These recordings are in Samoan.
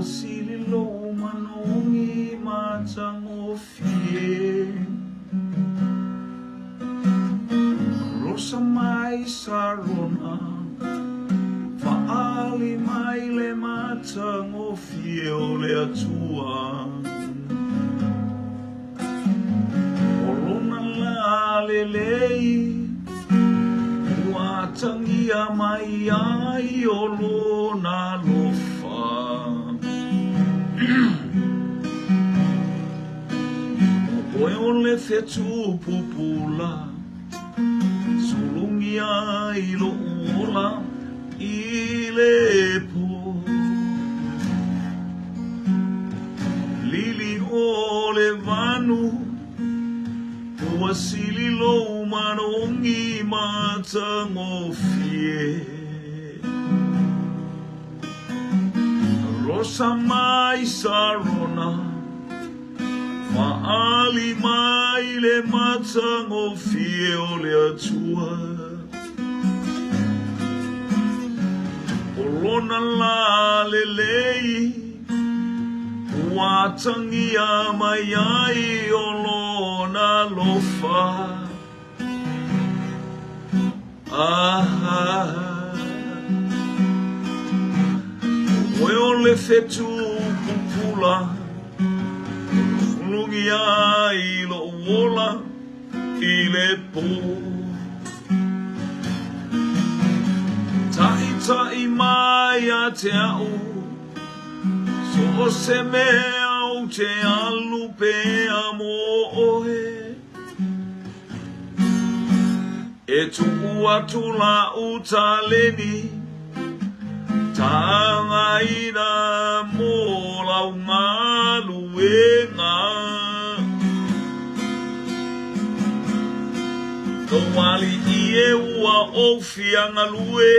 sili lou manogi matagofie. Rosa mai Sarona, Faali mai le matagofie o le Atua. O lona lā lelei, ua atagia mai ai o lona alofa. O oe o le fetu pupula, sulugia i loʻu ola i le pō. Lili o le vanu, ua sili lou manogi matagofie. Rosa mai Sarona, Faali mai le matagofie o le Atua. O lona lā lelei, ua atagia mai ai o lona alofa. Ah, o oe o le fetu pupula, Sulugia ai loʻu ola i le pō. Taʻitaʻi mai ia te aʻu, So o se mea ou te alu pea mō ʻoe. E tuʻu atu laʻu taleni, Tāngaina mō lau galuega. Tou aliʻi e ua ou fia galue,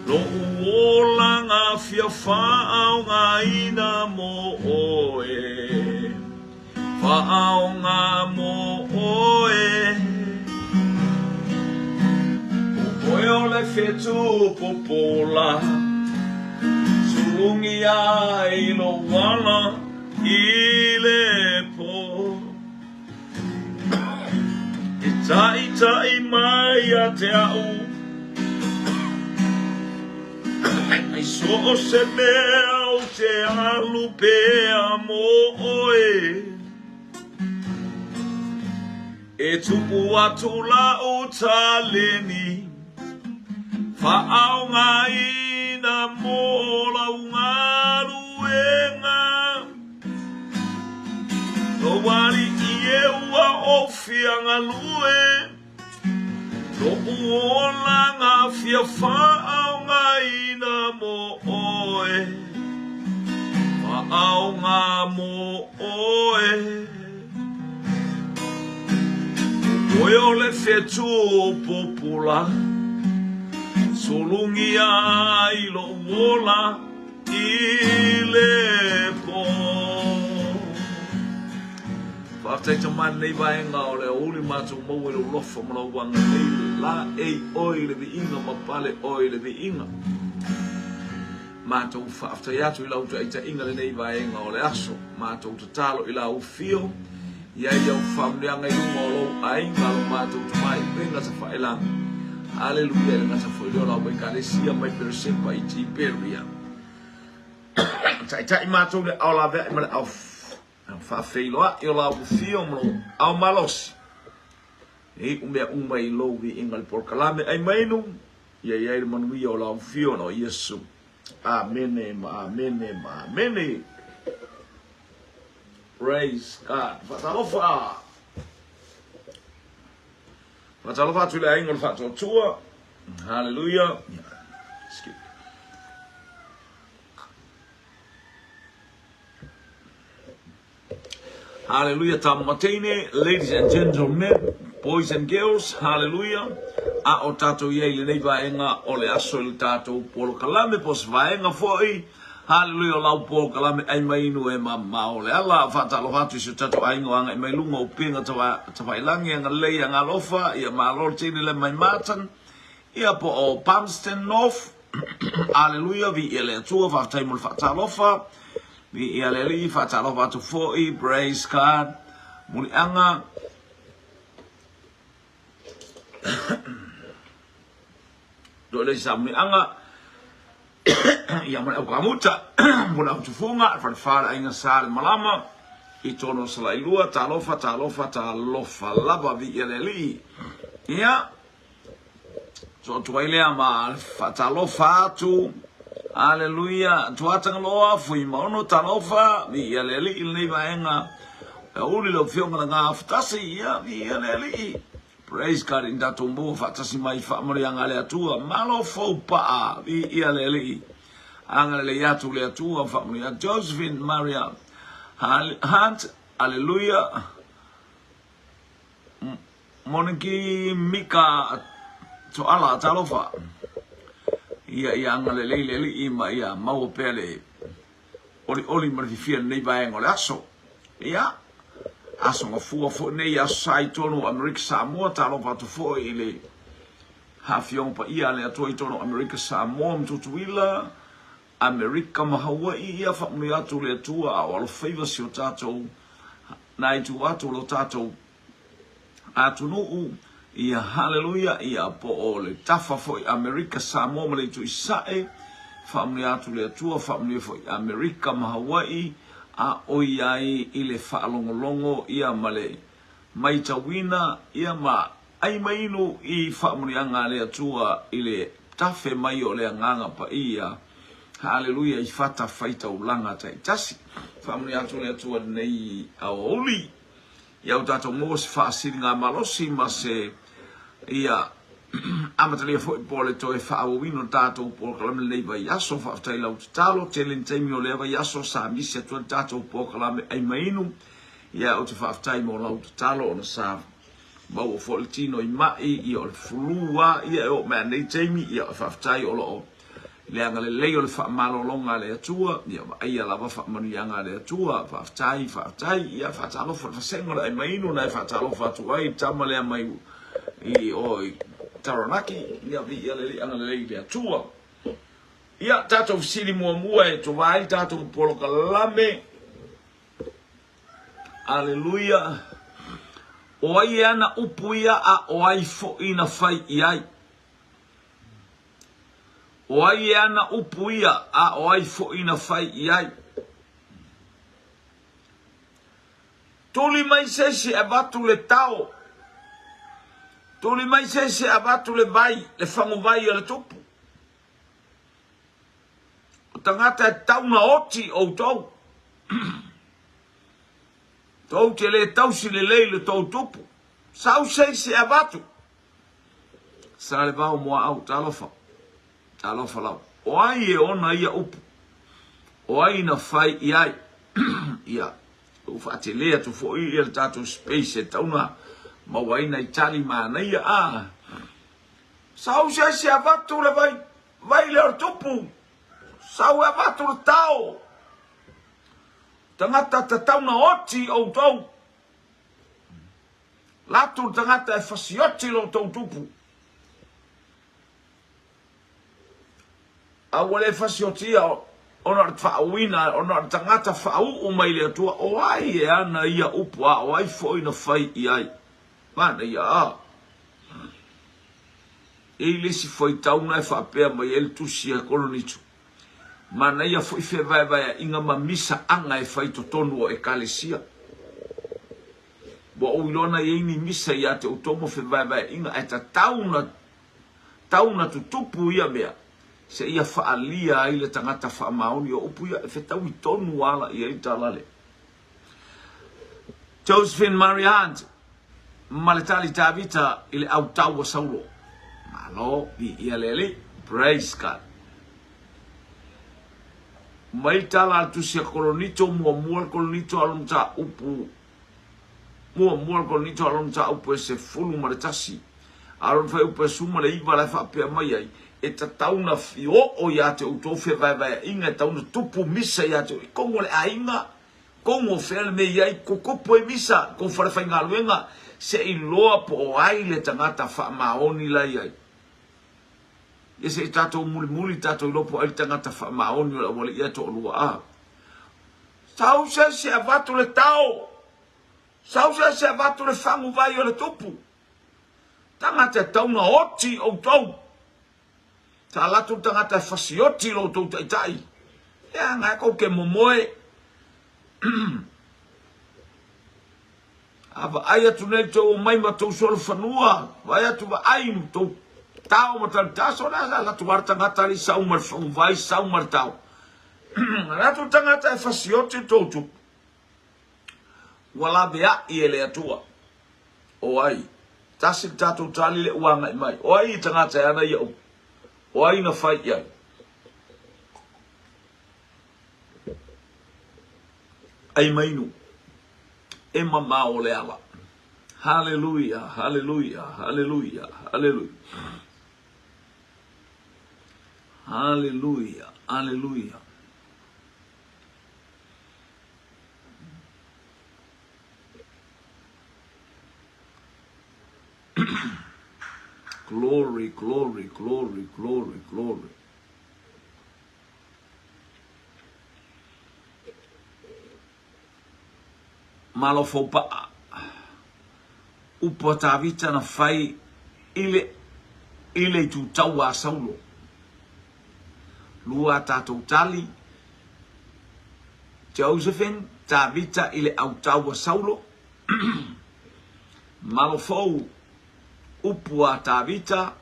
Loʻu olaga fia faaaogaina mō ʻoe. Faaoga mō ʻoe. O oe o le fetu popola, Sulugia ai lou ala i le pō. E taʻitaʻi mai ia te aʻu, I so o se mea ou te alu pea mō ʻoe. E tuʻu atu laʻu taleni, Faaaogaina mō lau galuega. Lou aliʻi e ua ou fia galue, Loʻu olaga fia faaaogaina mō ʻoe, Faaaoga mō ʻoe. O oe o le fetu pupula, Sulugia ai loʻu ola i le pō. Faafetai tama lenei vaega o le aoauli matou maua i lou lofa ma lou agalelei laei oe i le viiga ma pale oe i le viiga. Matou faafetai atu i lau taitaiga lenei vaega o le aso. Matou tatalo i lau fio i ai au faamanuiaga i luga o lou aiga, lo matou tamai upega tafailagi. Aleluia, e le gata foi lea o lau Ekalesia mai Peresepa i Tiperia. Taitai matou i le ao laveai ma le ao faafeiloai o lau fio ma lou ao malosi. E iu mea uma i lou viiga i le polokalame ai mainu, ia i ai le manuia o lau fio na o Iesu. Amene ma amene ma amene. Praise God. Faatalofa. Faatalofa atu i le aiga o le Faatuatua. Hallelujah. Skip. Hallelujah tama ma teine, ladies and gentlemen, boys and girls, hallelujah. A o tatou i ai i lenei vaega o le aso i le tatou polokalame po o se vaega foi. Hallelujah o lau polokalame ai mai inu e mamao le ala. Faatalofa atu i si o tatou aiga o agai mai luga o upega tafailangi agalelei agalofa, ia malo le teine le mai Martin, ia po o Palmerston North. Aleluia, viia le Atua, faafetai mo le faatalofa. Viia le Alii, faatalofa atu foi, praise God. Muliaga. Toe le sa muliaga. Ia ma le aukamuta, mo le autufuga, le falefa le aiga sa le malama, i tonu o Salailua, talofa, talofa, talofa lava, viia le Alii. Ia, So atu ai lea ma faatalofa atu. Aleluia. Tuatagaloa, Fuimaono, talofa, viia le Alii i lenei vaega. E uli lau Afioga le Gafatasi, ia, viia le Alii. Praise God ina tatou maua faatasi mai i faamanuiaga a le Atua. Malo fou paa, viia le Alii. Agalelei atu le Atua, faamanuia Josephine Maria Hunt, aleluia. Moniki Mika Toala, talofa. Ia ia agalelei le Alii ma ia maua pea le olioli ma le fifia lenei vaega o le aso. Ia, aso gafua foi nei, aso sa i tonu o Amerika Samoa, talofa atu foi i le hafioga paia a le Atua i tonu o Amerika Samoa ma Tutuila, Amerika ma Hawaii, ia faamanuia atu le Atua a o alofaiva si o tatou nai itu atu o lo tatou atunuu, ia haleluia, ia po o le tafa foi Amerika, Samoa ma le itu i Sasae, faamanuia atu le Atua, faamanuia foi Amerika ma Hawaii, a o i ai i le faalogologo ia ma le maitauina ia ma ai ma inu i faamanuiaga a le Atua i le tafe mai o le Agaga Paia, haleluia, i fatafaitaulaga taitasi. Faamanuia atu le Atua i lenei aoauli. Ia o tatou maua se faasiligamalosi ma se ia amatalia foi po o le toe faaauauina o le tatou polokalame lenei vaiaso. Faafetai i lau tatalo. Tele ni taimi o lea vaiaso sa misi atu ai le tatou polokalame ai ma inu. Ia ou te faafetai mo lau tatalo ona sa maua foi le tino i mai, ia o le flu lava ia e oo mai lava i lenei taimi. Ia faafetai o lo o le agalelei o le faamalologa a le Atua, ia vaaia lava faamanuiaga a le Atua. Faafetai, faafetai. Ia faatalofa i le vasega o le aimainu na e faatalofa atu ai i le tama lea mai i o i Taranaki. Ia viia le Alii agalelei i le Atua. Ia, tatou fesili muamua e tovā ai le tatou polokalame. Aleluia. O ai e ana upu ia a o ai foi na fai i ai? O ai e ana upu ia, a o ai foi na fai i ai? Tuli mai se isi e avatu le tao, tuli mai se isi e avatu le vai, le faguvai o le tupu. O tagata e tatau ona oti outou. Tou te le tausi lelei le tou tupu. Sau se isi e avatu. Salevao Muaau, talofa, talofa lava. O ai e ona ia upu? O ai na fai i ai? Ia, ua faatele atu foi ia le tatou space e tatau ona maua ai nai tali manaia. A, sau se isi e avatu le vai, vai lea o le tupu. Sau e avatu le tao. Tagata tatau na oti outou. Latu le tagata e fasioti lo outou tupu. A ua le fasiotia ona o le faauuina, ona o le tagata faauu mai le Atua, o ai e ana ia upu, a o ai foi na fai i ai? Manaia a! E i le isi faitauna e faapea mai ai le tusi a Kolonitu, Manaia foi fevaevaeaiga ma misaaga e fai i totonu o Ekalesia. Ua ou iloa na i ai ni misa ia te outou ma fevaevaeaiga, ae tatau na tau na tutupu ia mea seia faaalia ai le tagata faamaoni o upu ia e fetaui tonu ala i ai le tala lea. Josephine Mariant ma le tali Tavita i le autau a Saulo. Malo, viia le Alii. Praise God. Mai tala a le tusi a Koronito muamua le Koronito a lona mataupu muamua le Koronito a lona mataupu e 11 a lona fuaiupu e 19 la e faapea mai ai, e tatau na oo ia te outou fevaevaeaiga, e tatau na tupu misa ia te outou, i kogu o le aiga, kogu o fea le mea i ai, kukupu ai misa, kou falefaigaluega, se i loa po o ai le tagata faamaoni la i ai. Ia se i tatou mulimuli tatou iloa po o ai le tagata faamaoni o le aualii ia e toalua a. Sau se isi e avatu le tao! Sau se isi e avatu le faguvai o le tupu! Tagata e tatau ona oti outou. Sa alu atu le tagata e fasioti lo outou taitai. Ia, na e kou te momoe. A vaai atu nei tou omai ma tou solofanua, vaai atu vaai ma tou tao ma talitaso, o le a sa alu atu lava le tagata alii sau ma le faguvai, sau ma le tao. Alu atu le tagata e fasioti le tou tupu. Ua laveai e le Atua. O ai? Tasi le tatou tali lea ua agai mai. O ai tagata e ana ia upu? O ai na fai i ai? Ai mainu. E mamao le ala. Haleluia, haleluia, haleluia, haleluia. Haleluia, haleluia. Glory, glory, glory, glory, glory. Malo faupa'a. Upu a Tavita na fai i le i le itutaua a Saulo. Lua a tatou tali, Josephine, Tavita i le autau a Saulo. Malo fou, upu a Tavita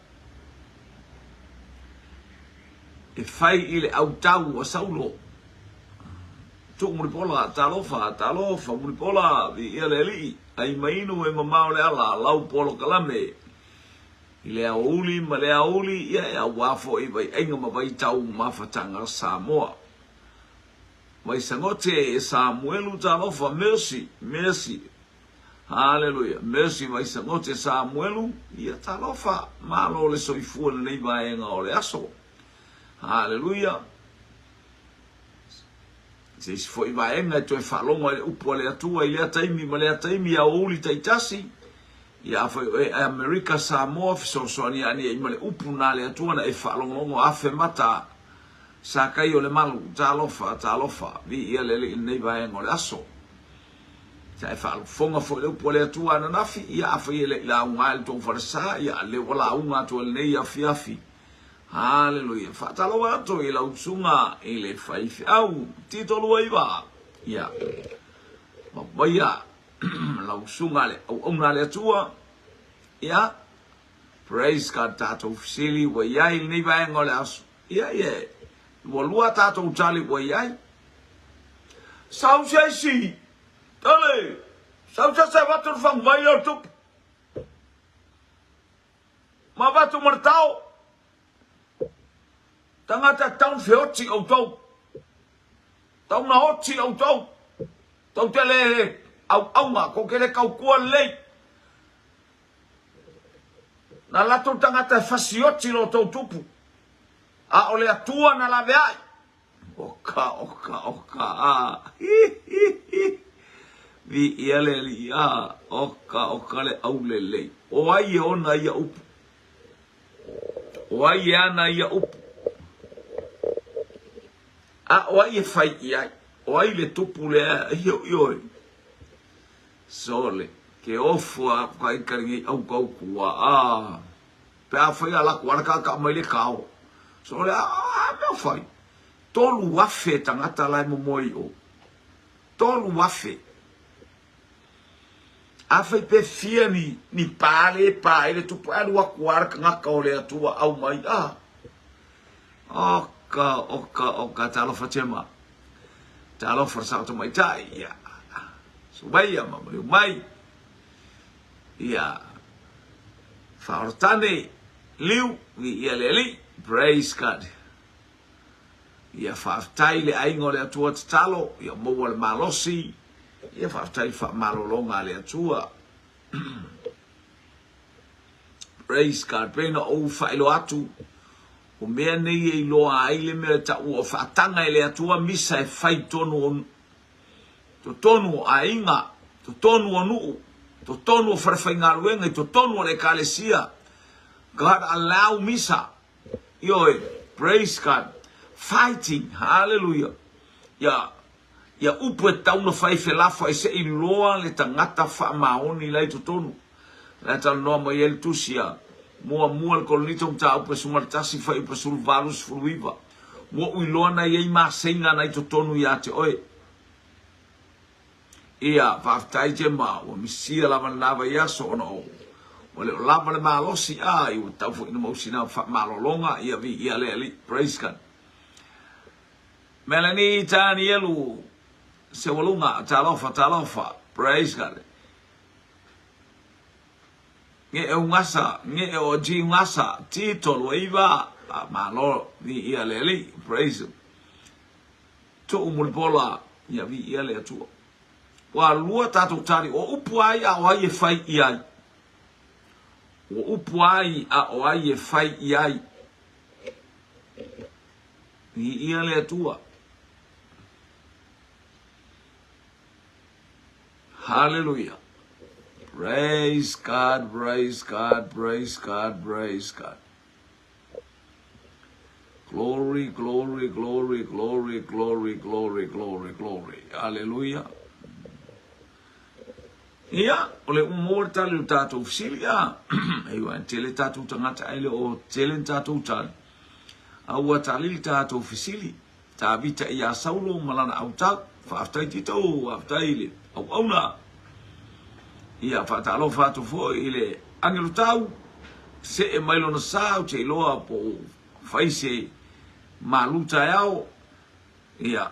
e fai i le autau a Saulo. Tuu Mulipola, talofa, talofa Mulipola, viia le Alii, ai mainu e mamao le ala, lau polokalame i le aoauli ma le aoauli, ia e auā foi vaiaiga ma vaitau mafataga Samoa. Vaisagote e Samuelu, talofa, Mercy, Mercy, Haleluia, Mercy Vaisagote Samuelu, ia talofa, malo le soifua i lenei vaega o le aso. Haleluia. Se isi foi vaega e toe faalogo ai le upu a le Atua i lea taimi ma lea taimi, aoauli taitasi, ia afai o e Amerika, Samoa, fesoasoani ane ai ma le upu na le Atua na e faalogologo afe mata Sakai o le malu, talofa, talofa, viia le Alii i lenei vaega o le aso. Sa e faafofoga foi le upu a le Atua ananafi, ia afai e le i lauga ai le tou falesa, ia lea ua lauga atu ai lenei afiafi. Haleluia. Faatalofa atu i lau usuga i le faifeau Tito Luaiva. Ia, vaia lau usuga le auauna a le Atua. Ia, praise God, tatou fesili ua i ai lenei vaega o le aso. Ia, ia, ua lua tatou tali ua i ai. Sau se isi, tale, sau se isi e avatu le faguvai lea o le tupu. Ma avatu ma le tao. Tagata e tau na feoti outou. Tau na oti outou. Tou te le auauna, tou te le tautua lelei. Na latou tagata e fasioti lo outou tupu. A o le Atua na laveai. Oka, oka, oka, a. Hi, hi, hi. Viia le Alii, a. Oka, oka le aulelei. O ai e ona ia upu? O ai e ana ia upu? A o ai e fai i ai? O ai le tupu lea io ioe? Sole, ke ofo a kai ka nei au kau kua a. Pe a fai ala ku ala ka ka mai le kao. Sole a a mea fai. 3,000 tagata la e momoe i o. 3,000. Afai pe fia ni, ni pā le pā ai le tupu, e alu aku a le tagata o le Atua au mai, a. Oka, oka, oka, talofa Tema. Talofa le sao tamaitai, ia. Sumaia ma maliu mai. Ia. Whaoratane, liu, i ia le Alii. Praise God. Ia faafetai le aiga o le Atua tatalo, ia maua le malosi, ia faafetai le faamalologa a le Atua. Praise God. Pei ona ou faailoa atu, o mea nei e iloa ai le mea e taua o faataga e le Atua misa e fai tonu o totonu o aiga, totonu o nuu, totonu o falefaigaluega, i totonu o le ekalesia. God allow misa. Ioe, praise God, fighting, hallelujah. Ia, ia upu e tatau ona fai felafoai se i loa le tagata faamaoni la i totonu. La e talanoa mai ai le tusi a Muamua le Korinito mataupu 11 fuaiupu 18 19. Ua ou iloa na i ai maseiga na i totonu ia te oe. Ia, faafetai Gemma, ua misia lava lena vaiaso ona o ua le o lava le malosi, a, ua tatau foi ona maua sina faamalologa, ia viia le Alii. Praise God. Melanie Tanielu, Seualuga, talofa, talofa. Praise God. Nge e ugasa, nge e o ji ugasa, ti tolu iva, malo, viia le Alii. Praise Him. Tuu mulipola, ia viia le Atua. Ua lua tatou tali, o upu ai a o ai e fai i ai. Ua upu ai a o ai e fai i ai. Viia le Atua. Hallelujah. Praise God, praise God, praise God, praise God. Glory, glory, glory, glory, glory, glory, glory, glory. Hallelujah. Ia, o le uma le tali o tatou fesili, a. Ei ua tele tatou tagata ai le o tele tatou tali. A ua tali le tatou fesili. Tavita ia Saulo ma lana autau. Faafetai Tito, faafetai i le auauna. Ia, faatalofa atu foi i le Angelo Tau, see mai lona sa, ou te iloa po o fai se malu taeao. Ia,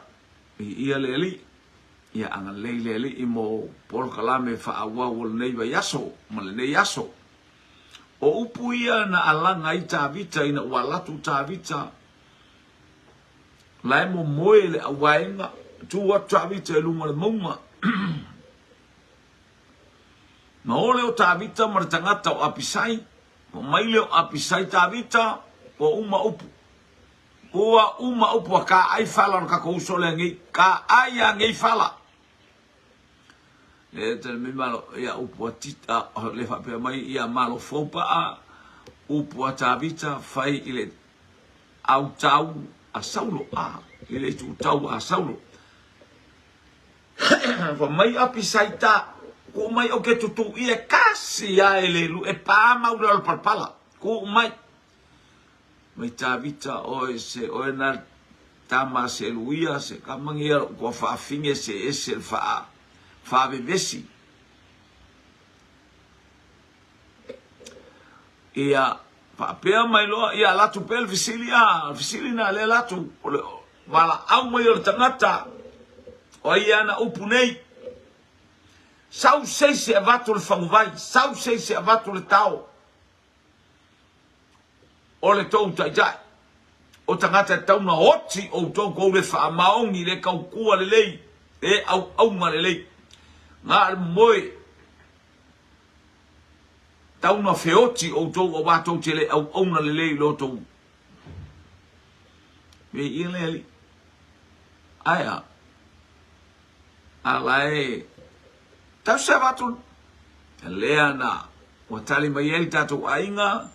viia le Alii. Ia, agalelei le Alii mo polokalame faaauau o lenei vaiaso ma lenei aso. O upu ia na alaga ai Tavita ina ua alu atu Tavita La e momoe le auvaega, tu atu Tavita i luga o le mauga. Na o lea o Tavita ma le tagata o Apisai, fai mai lea o Apisai, Tavita, ua uma upu. Ua uma upu a ka ai fala o le kakou uso lea nei. Ka ai a nei fala. Le tele mai malo, ia upu a Tita, le faapea mai ia malo fou paa, upu a Tavita fai i le autau a Saulo, a, i le itutau a Saulo. Fai mai Apisai ta, ku mai o ke tutu i e kasi a e le lu, e pā mau le palapala, ku mai. Mai Tavita oe se oe na tama se luia se kamangia lo kua whaafinge se ese le whaa, whaavevesi. Ia, faapea mai loa, ia alu atu pea le fesili, a, le fesili lena lea alu atu, o le valaau mai o le tagata, o ai ana upu nei? Sau se isi e avatu le faguvai, sau se isi e avatu le tao o le tou taitai, o tagata e tatau ona oti outou kou le faamaoni, le tautua lelei, le auauna lelei. Na o le moe. Tau na feoti outou auā tou te le auauna lelei i lo tou me ia le alii. Ae a? A la e tau se avatu lea na ua tali mai ai le tatou aiga,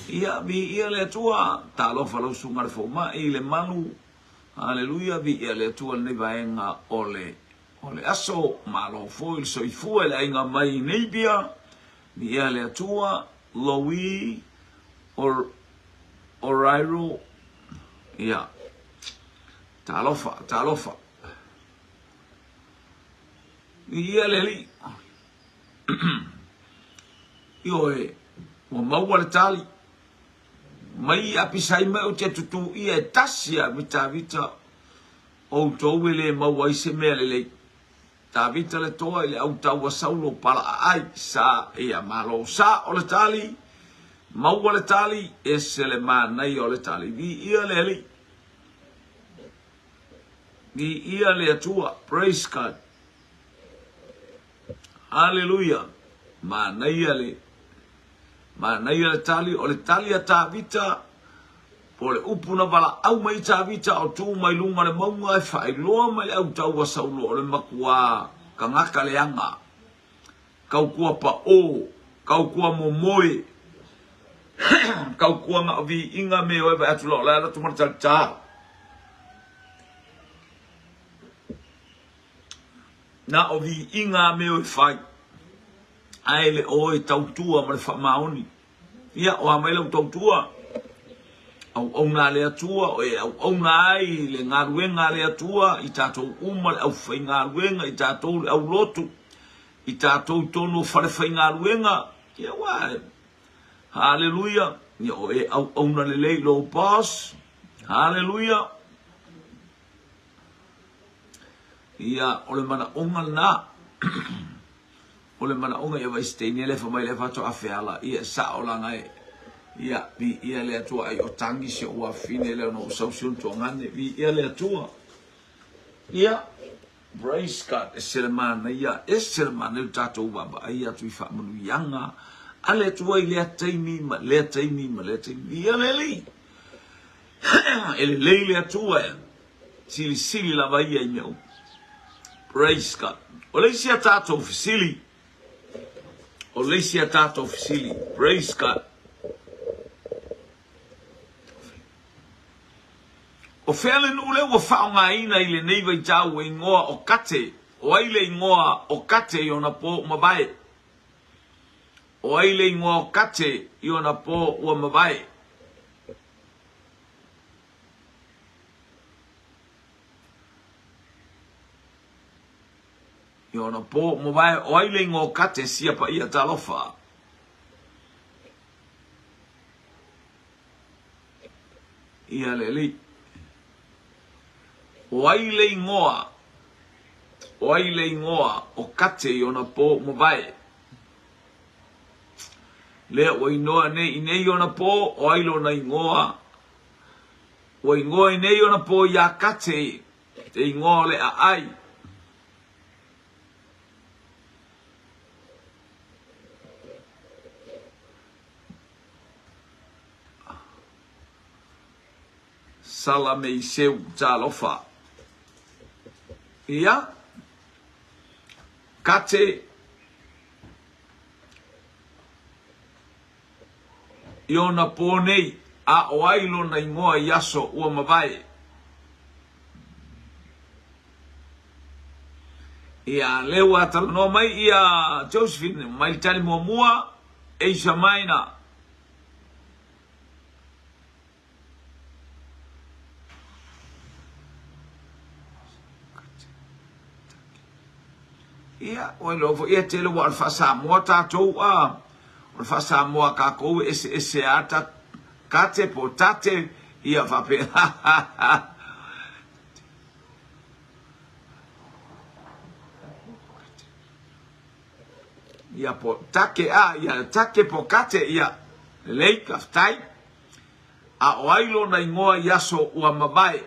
ia viia le Atua, talofa lau susuga le fomai i le malu, haleluia, viia le Atua lenei vaega o le O le aso, malo foi le soifua i le aiga mai i Namibia, viia le Atua, Louis Orairo, ia, talofa, talofa. Viia le Alii. Ioe, ua maua le tali, mai Apisai mai ou te tutū ia e tasi a Vitavita Outou e le maua ai se mea lelei. Tavita le toa i le autau a Saulo pala aai, sa ia malo sa o le tali, maua le tali, ese le manaia o le tali. Viia le Alii. Viia le Atua. Praise God. Haleluia! Manaia le Manaia le tali, o le tali a Tavita, po o le upu na valaau mai i Tavita o tu mai luga o le mauga e faailoa mai le autau a Saulo o le makuā tagata leaga, kaukua paʻō, kaukua momoe. Kaukuaga o viiga me oe vae atu loa o le ala atu ma le talitā. Na o viiga a me oe fai, ae le o e tautua ma le faamaoni. Ia, o a mai lau tautua? Auauna a le Atua, o e auauna ai le galuega a le Atua i tatou uma le aufaigaluega, i tatou le aulotu, i tatou i totonu o falefaigaluega. Ia, ua Haleluia! Ia, o e auauna lelei i lou boss. Haleluia! Ia, o le manaoga lena. O le manaoga ia Vaisiteine lea fai mai lea faatoa feala, ia e sao laga e, ia, viia le Atua ai o tagi si ou afafine lea ona ou sau si ona tuagane, viia le Atua. Ia, praise God, ese le manaia, ese le manaia o tatou vaavaai atu i faamanuiaga a le Atua i lea taimi ma lea taimi ma lea taimi. Viia le Alii. E lelei le Atua e. Silisili lava ia i mea uma. Praise God. O le isi a tatou fesili, o le isi a tatou fesili, praise God. O fea le nuu lea ua faaaogaina i lenei vaitau ua igoa o Kate? O ai le igoa o Kate i ona po ua mavae? O ai le igoa o Kate i ona po ua mavae? I ona po mavae o ai le ingoa o Kate sia paia talofa. Ia le alii. O ai le ingoa o ai le ingoa o Kate i ona po mavae. Lea ua inoa nei i nei ona po o ai lona ingoa Ua ingoa i nei ona po iā Kate te ingoa o le aai. Sala me Iseu talofa. Ia, Kate I ona pō nei, a o ai lona ingoa i aso ua mavae? Ia, lea ua talanoa mai ia Josephine mai le tali muamua, Asia Minor. Ia, ua iloa foi e tele ua o le faa-Samoa tatou a, o le faa-Samoa a tatou e eseese a ta kate po o tate, ia faapea. Ia po take a, ia take po kate, ia lelei, faafetai. A o ai lona ingoa i aso ua mavae?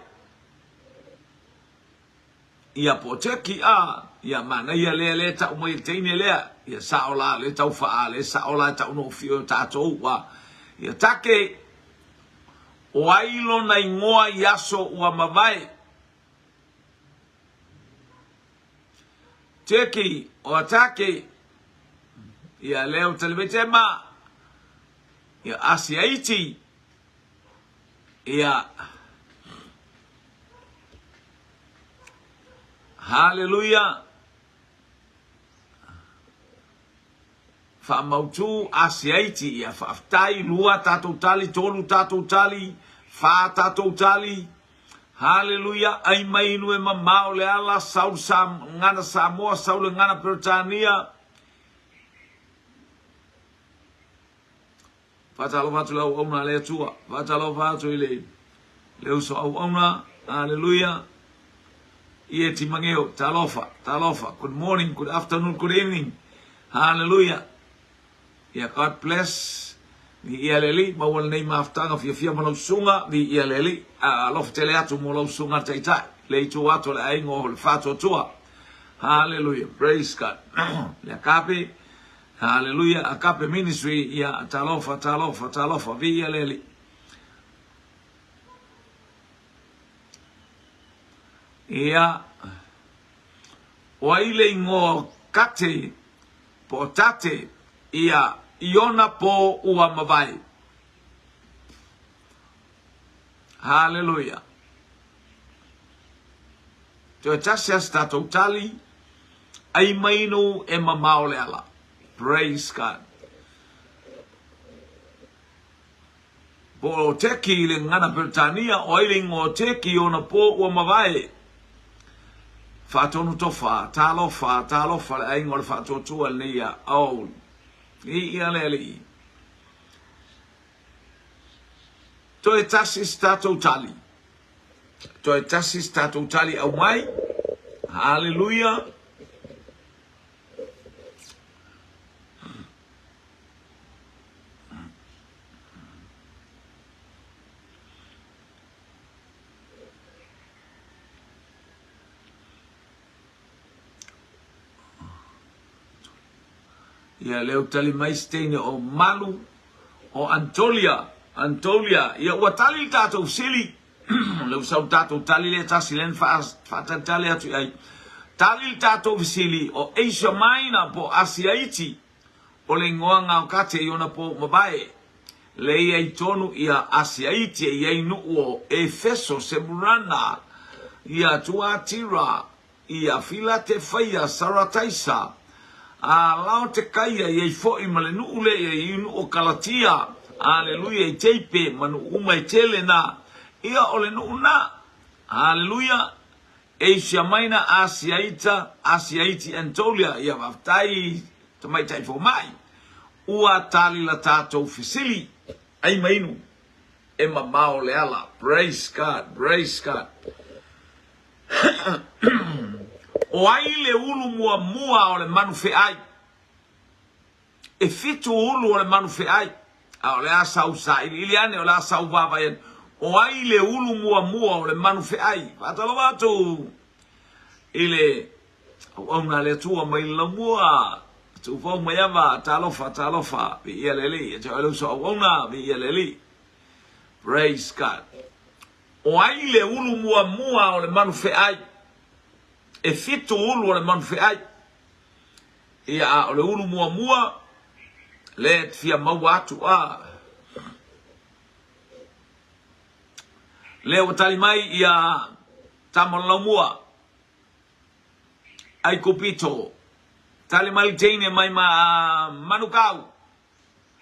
Ia po o Turkey a, ia manaia lea lea tau mai e le teine lea, ia sao la lea tau faa lea sao la tau no fio tatou a. Ia take, o ai lona ingoa i aso ua mavae? Turkey o Turkey, ia lea o Telemetema, Ia Asia Iti, ia Haleluia, faamautu Asia Iti, ia faafetai, lua tatou tali, tolu tatou tali, fa tatou tali, Haleluia, ai mai inu e mamao le ala, sau sa, gana Samoa, sau le gana Peretania, Faatalofa atu le auauna a le Atua. Faatalofa atu i le, le uso auauna. Haleluia. Ie Timangeo, talofa, talofa. Good morning, good afternoon, good evening. Haleluia. Ia God bless. Viia le Alii, maua lenei mafutaga fiafia ma lau susuga. Viia le Alii. Alofa tele atu mo lau susuga taitai. Le itu atu o le aiga o le Faatuatua. Haleluia. Praise God. Le Agape. Haleluia Agape Ministry ia talofa talofa talofa viia le Alii. Ia o ai le ingoa o Kate po o Tate ia i ona po ua mavae. Haleluia. Toe tasi a se tatou tali, ai mainu e mamao le ala. Praise God. Po o Teki i le gagana Peretania, o ai le ingoa o Teki i ona po ua mavae? Faatonu tofa, talofa, talofa le aiga o le faatuatua lenei ia aoauli. Viia le Alii. Toe tasi se tatou tali. Toe tasi se tatou tali aumai. Haleluia. Ia lea ua tali mai se teine o Malu o Antolia, Antolia. Ia ua tali le tatou fesili. Lea ua sau le tatou tali lea tasi lea na faatalitali atu i ai. Tali le tatou fesili o Asia Minor po o Asia Iti. O le igoa gaokate i ona po mavae. Lea i ai tonu ia Asia Iti e i ai nuu o Efeso, Semurana, ia Tuatira, Ia Filatefaia, Sarataisa, a Laotekaia, i ai foi ma le nuu lea i ai nuu o Kalatia, Aleluia, i Teipe, ma nuu uma e tele na, ia o le nuu na, Aleluia, Asia Maina, Asia Ita, Asia Iti, Anatolia, ia faafetai tamaitai fomai, ua tali la tatou fesili, ai ma inu, e mamao le ala, praise God, praise God. O ai le ulu muamua o le manu feai? E fitu ulu o le manu feai, a o le a sau sailiili ane, o le a sau vaavaai ane. O ai le ulu muamua o le manu feai? Faatalofa atu i le auauna a le Atua mai le laumua, Tuufau Maiava, talofa, talofa, viia le Alii. E te oe le uso auauna, viia le Alii. Praise God. O ai le ulu muamua o le manu feai? E fitu ulu o le manu feai. Ia, a o le ulu muamua, lea e fia maua atu a. Lea ua tali mai ia Tamalaumua, Aikupito. Tali mai le teine mai ma Manukau,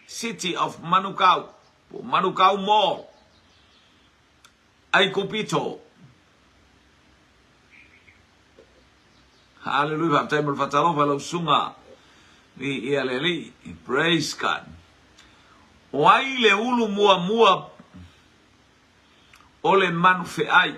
City of Manukau, po Manukau Mall. Aikupito. Hallelujah, faafetai mo le faatalofa lau susuga. Viia le Alii. Praise God. O ai le ulu muamua o le manu feai?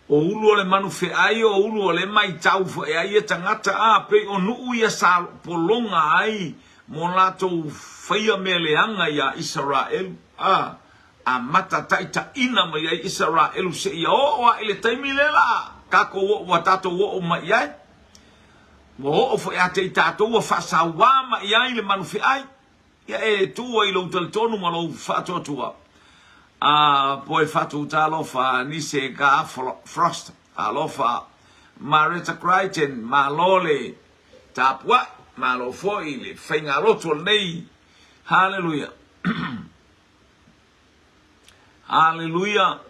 O ulu o le manu feai o ulu o le maitau foi ai e tagata a pei o nuu ia sa pologa ai mo latou faia mea leaga iā Isaraelu a amata taitaina mai ai Isaraelu seia oo ae i le taimi lea la tatou oo ua tatou oo mai i ai. Ua oo foi ia te i tatou ua faasauā mai ai le manu feai. Ia e tu ai lou talitonu ma lou faatuatua. A poe fatu talofa nise ka Frost alofa Mareta Crichton malo le tapuai malo foi le faigalotu o lenei Haleluia Haleluia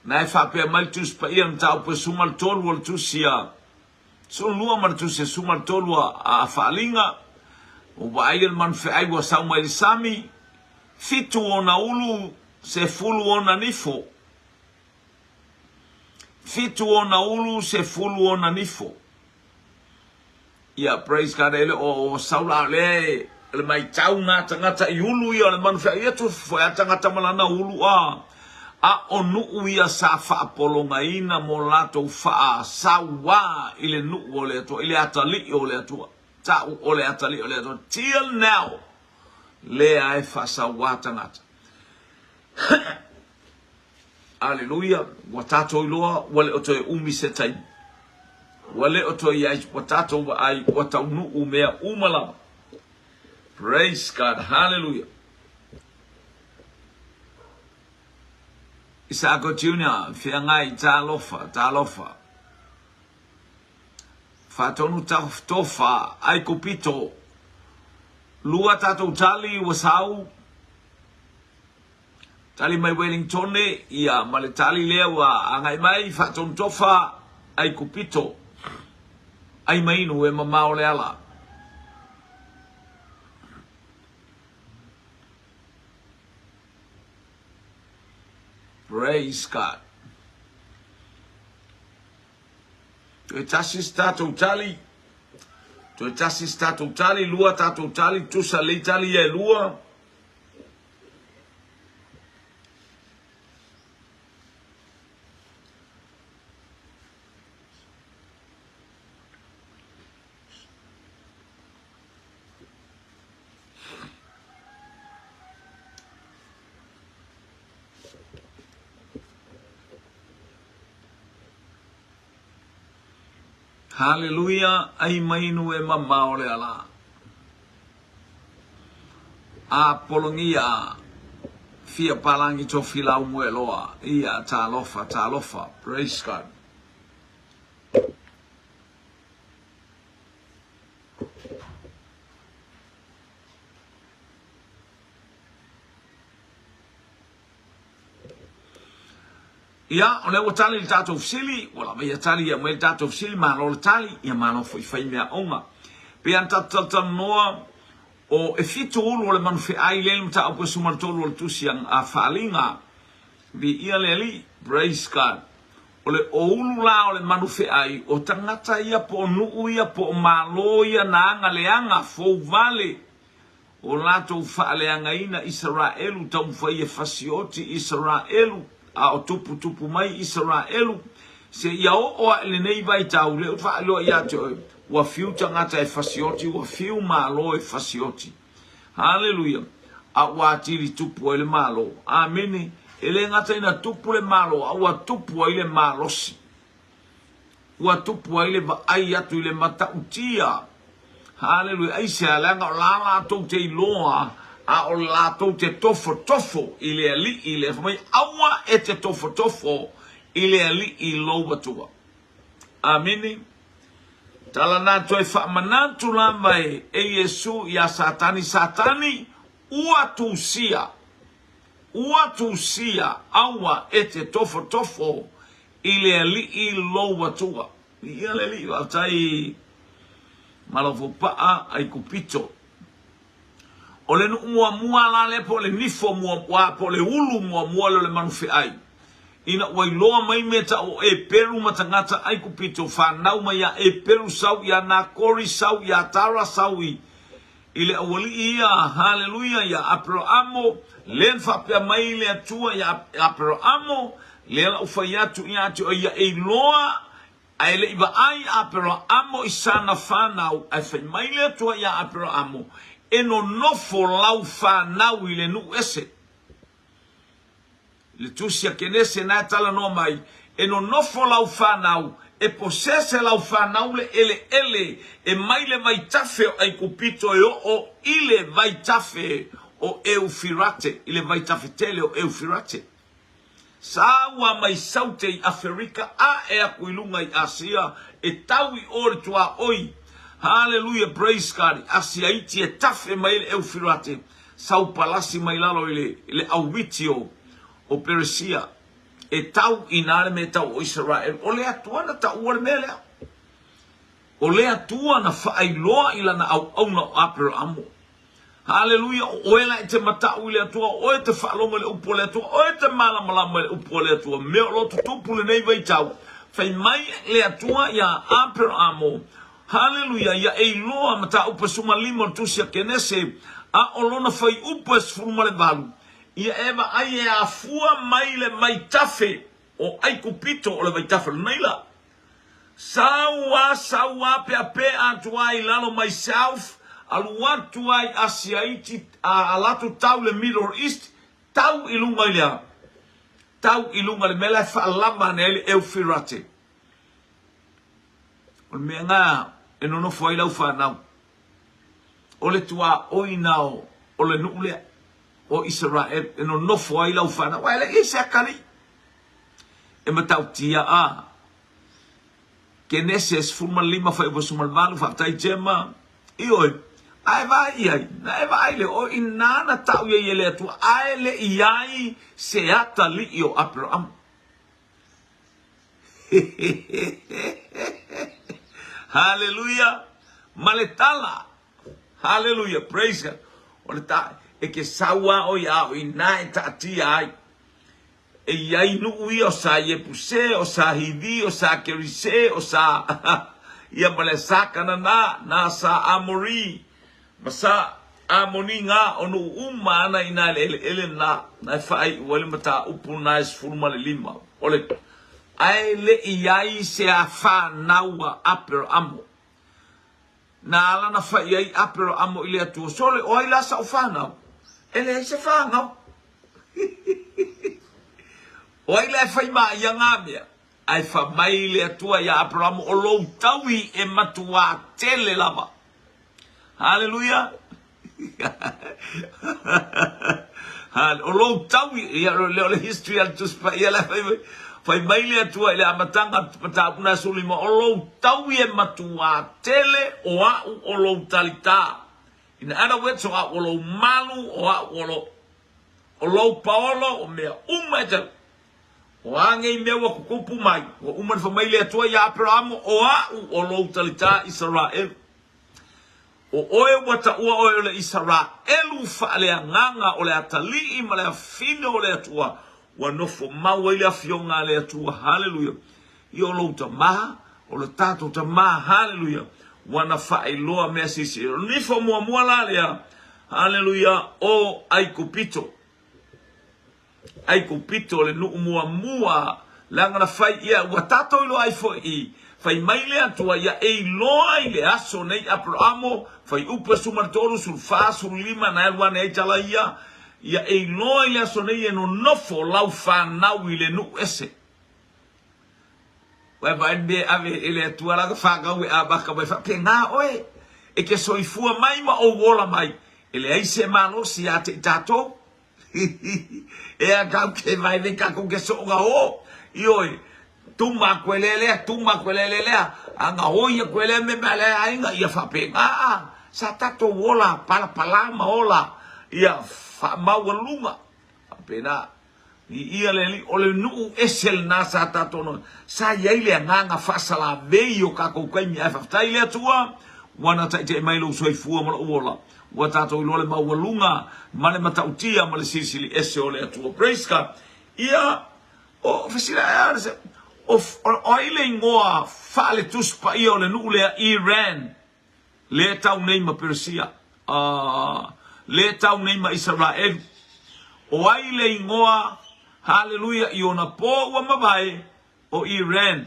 Na e faapea mai le Tusi Paia le mataupu e 13 o le Tusi a 12 ma le Tusi e 13 a Faaaliga, ua vaaia le manu feai ua sau mai le sami, fitu ona ulu, sefulu ona nifo. Fitu ona ulu, sefulu ona nifo. Ia, praise God, e le o sau la lea e le maitau nā tagata i ulu ia o le manu feai, ia tusi foi a tagata ma lana ulu a. A o nuu ia sa faapologaina mo latou faasauā i le nuu o le Atua, i le atalii o le Atua, ta'u o le atalii o le Atua, till now. lea e faasauā tagata. Aleluia! Ua tatou iloa ua le o toe umi se taimi. Ua le o toe i ai, ua tatou vaai, ua taunuu mea uma lava. Praise God! Hallelujah! Isaako Junior, feagai, talofa, talofa. Faatonu tofa, Aikupito. Lua tatou tali ua sau. Tali mai Wellingtone, ia, ma le tali lea ua agai mai, Faatonu tofa, Aikupito. Ai mainu e mamao le ala. Praise God. Toe tasi se tatou tali. Toe tasi se tatou tali, lua tatou tali, tusa lei tali ia e lua. Haleluia, ai mainu e mamao le ala. A pologia fia palangi tofi lau moeloa. Ia, talofa, talofa. Praise God. Ia, o lea ua tali le tatou fesili, ua lava ia tali ia aumai le tatou fesili, malo le tali, ia malo foi fai meaoga. Pei lava ona tatou talatalanoa, o e fitu ulu o le manu feai lea i le mataupu e 13 o le tusi a Faaliga, Viia le Alii, praise God. O le ulu la o le manu feai, o tagata ia po o nuu ia po o malo ia na aga leaga fou vale, O latou faaleagaina Isaraelu taumafai e fasioti Isaraelu, a o tuputupu mai Isaraelu, seia oo ae lenei vaitau, lea ua faailoa ia te oe, ua fiu tagata e fasioti, ua fiu malo e fasioti. Haleluia! A ua atili tupu ai le malo. Amene. E le gata ina tupu le malo, a ua tupu ai le malosi. Ua tupu ai le vaai atu i le matautia. Haleluia. Aisea? Leaga o la latou te iloa, a o latou te tofotofo i le Alii lea. Fai mai, aua e te tofotofo i le Alii lou Atua. Amene. Tala na toe faamanatu lava e Iesu iā Satani, Satani, ua tusia, ua tusia, aua e te tofotofo I le Alii lou Atua. Viia le Alii, faafetai Malofopaa Aikupito. O le nuu muamua la lea po o le nifo muamua po o le ulu muamua lea o le manu feai. Ina ua iloa mai mea tau o Eperu ma tagata Aikupito, fanau mai ia Eperu sau ia Nakori sau ia Tara sau i I le aualii ia, haleluia, ia Aperahamo, lea na faapea mai le Atua ia Aperahamo, lea la ua fai atu ia te oe ia e iloa, ae le i vaai Aperahamo i sana fanau, ae fai mai le Atua ia Aperahamo, e nonofo lau fanau i le nuu ese. Le tusi a Kenese na e talanoa mai, E nonofo lau fanau, e posese lau fanau le eleele e mai le vaitafe o Aikupito e oo i le vaitafe o Eufirate, i le vaitafe tele o Eufirate. Sa ua mai Saute i Aferika ae aku i luga i Asia e tau i o le tuaoi. Haleluia, praise God, i Asia iti e tafe mai ai le Eufirate. Sau palasi mai lalo i le, i le auiti o, o Peresia, e tau i nā le mea tau o Isaraelu. O le Atua na taua le mea lea. O le Atua na faailoa i lana auauna o Aperamo. Haleluia, o oe la e te mataʻu i le Atua, o oe te faalogo i le upu a le Atua, o oe te malamalama i le upu a le Atua. Mea o lo o tutupu lenei vaitau, fai mai le Atua iā Aperamo, Haleluia! Ia e iloa mataupu e 15 o le Tusi a Kenese, a o lona fuaiupu e 18, ia e vaai e afua mai le vaitafe o Aikupito, o le vaitafe o le Naila. Sau a, sau a, peapea atu a i lalo mai South, Alu atu ai Asia iti, a ala atu tau le Middle East, tau i luga i le a? Tau i luga i le mea la e faalama ane ai le Eufirate. O le mea na e nonofo ai lau fanau. O le tuaoi na o le nuu lea o Isaraelu e nonofo ai lau fanau. Aua e le i ai se atalii e matautia a Kenese 15 fuaiupu 18, Faafetai Gemma. Ioe, a e vaai i ai, na e vaai lea, o i ina na tau i ai e le Atua, ae le i ai se atalii o Aperahama. Haleluia! Ma le tala. Haleluia! Praise God. O le ta, e ke sau a o ia o ina e taatia ai. E i ai nuu ia o sa Iepuse, o sa Hivi, o sa Kerise, o sa ia ma le sa Kanana, na sa Amori, ma sa Amoni nga o nuu uma ana i na eleele na, na e faaiu ai le mataupu na e 15. O le ae le i ai se a fanau a Aperamo. Na ala na fai ai Aperamo i le Atua, Sole, o ai la sa'u fanau? E leai se fanau. O ai la e fai ma ia ngā mea? Ae fa mai le Atua iā Aperamo, O lou taui e matuā tele lava. Haleluia! O lou taui, ia, lea o le history a le Tusi Paia la e fai mai. Fai mai le Atua i le amataga mataupu na 15, o lou taui e matuā tele o a'u o lou talitā. In other words, o a'u o lou malu, o a'u o lou, o lou paolo, o mea uma e te, o a nei mea ua tutupu mai, ua uma ona fai mai le Atua iā Aperahamo, o a'u o lou talitā Isaraelu. O oe ua taua oe o le Isaraelu faaleagaga o le atalii ma le afine o le Atua, ua nofo mau ai le Afioga a le Atua. Haleluia! Ia o lou Tama, o le tatou Tama, haleluia, ua na faailoa mea silisili. O le nifo muamua la lea, haleluia, o Aikupito. Aikupito le nuu muamua leaga na fai ia ua tatou iloa ai foi i fai mai le Atua ia e iloa i le aso nei Aperamo fuaiupu e 13 14 15 na alu ane ai tala ia ia e iloa i le aso nei e nonofo lau fanau i le nuu ese. Ua e vaai le mea e ave e le Atua lana fanau e amata mai faapena oe e ke soifua mai ma ou ola mai e leai se malosi ia te i tatou. Ea kau ke vai nei kakou ke soʻoga o. Ioe, tuma koe lea lea, tuma koe lea lea lea, a gaoi aku e lea mea ma lea aiga, ia faapena a. Sa tatou ola palapala ma ola ia faamaualuga. Faapena. I ia le alii, o le nuu ese lena sa tatou no. Sa i ai le agaga faasalavei o kakou taimi, ae faafetai i le Atua, ua na taitai mai lou soifua ma lou ola. Ua tatou iloa le maualuga ma le matautia ma le silisili ese o le Atua. Praise God. Ia, o fesili ae a, o, o ai le igoa faale-Tusi Paia o le nuu lea Iran, lea e tau nei ma Peresia, uh, lea e tau nei ma Isaraelu? O ai le igoa, haleluia, i ona pō ua mavae, o Iran?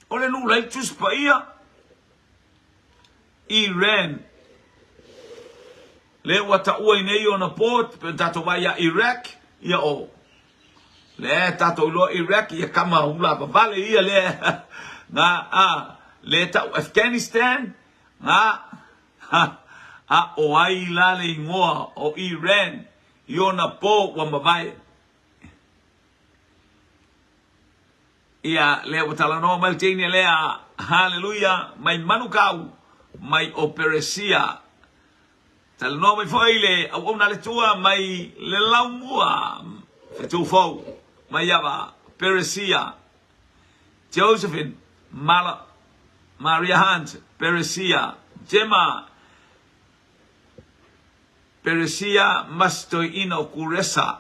O le nuu la i Tusi Paia. Iran, lea ua taua i nei ona po, pe tatou vaai ia Iraq, ia o lea tatou iloa Iraq, ia kama hula vavale ia lea, nga a, lea tau Afghanistan, nga ha, a o ai la le igoa o Iran i ona po ua mavae. Ia, lea ua talanoa mai le teine lea, haleluia, mai Manukau, mai o Peresia. Talanoa mai foi le auauna a le Atua mai le Laumua, Fetufou, mai ava Peresia. Josephine Mala, Maria Hunt, Peresia. Gemma, Peresia ma se toeaina o Kuresa.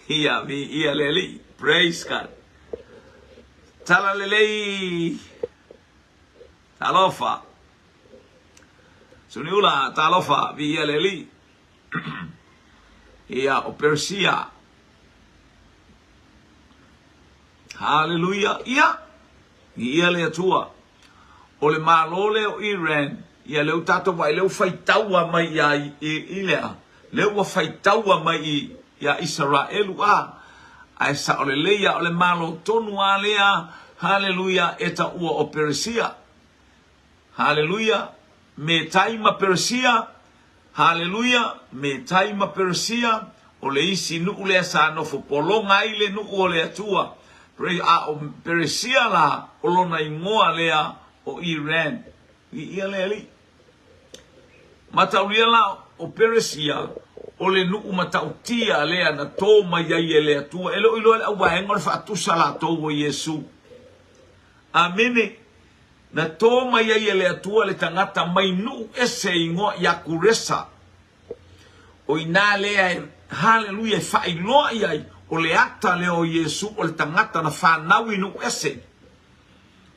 Ia, viia le Alii. Praise God. Tala lelei. Talofa. Suniula, talofa, viia le Alii. Ia, o Peresia. Haleluia. Ia, viia le Atua. O le Malo lea o Iran. Ia lea ua tatou vaai lea ua faitaua mai ia i le a? Lea ua faitaua mai i ia Isaraelu a ae sao lelei a o le Malo tonu a lea haleluia e taua o Peresia. Haleluia Metai ma Peresia haleluia Metai ma Peresia o le isi nuu lea sa nofo pologa ai le nuu o le Atua a o Peresia la o lona igoa lea o Iran. Viia le Alii. Mataulia la o Peresia, o le nuu matautia lea na tō mai ai e le Atua. E le o iloa e le auvaega o le faatusa latou o Iesu. Amene. Na tō mai ai e le Atua le tagata mai nuu ese e igoa ia Kuresa. O inā lea e, haleluia, e faailoa i ai, o le ata lea o Iesu o le tagata na fanau i nuu ese.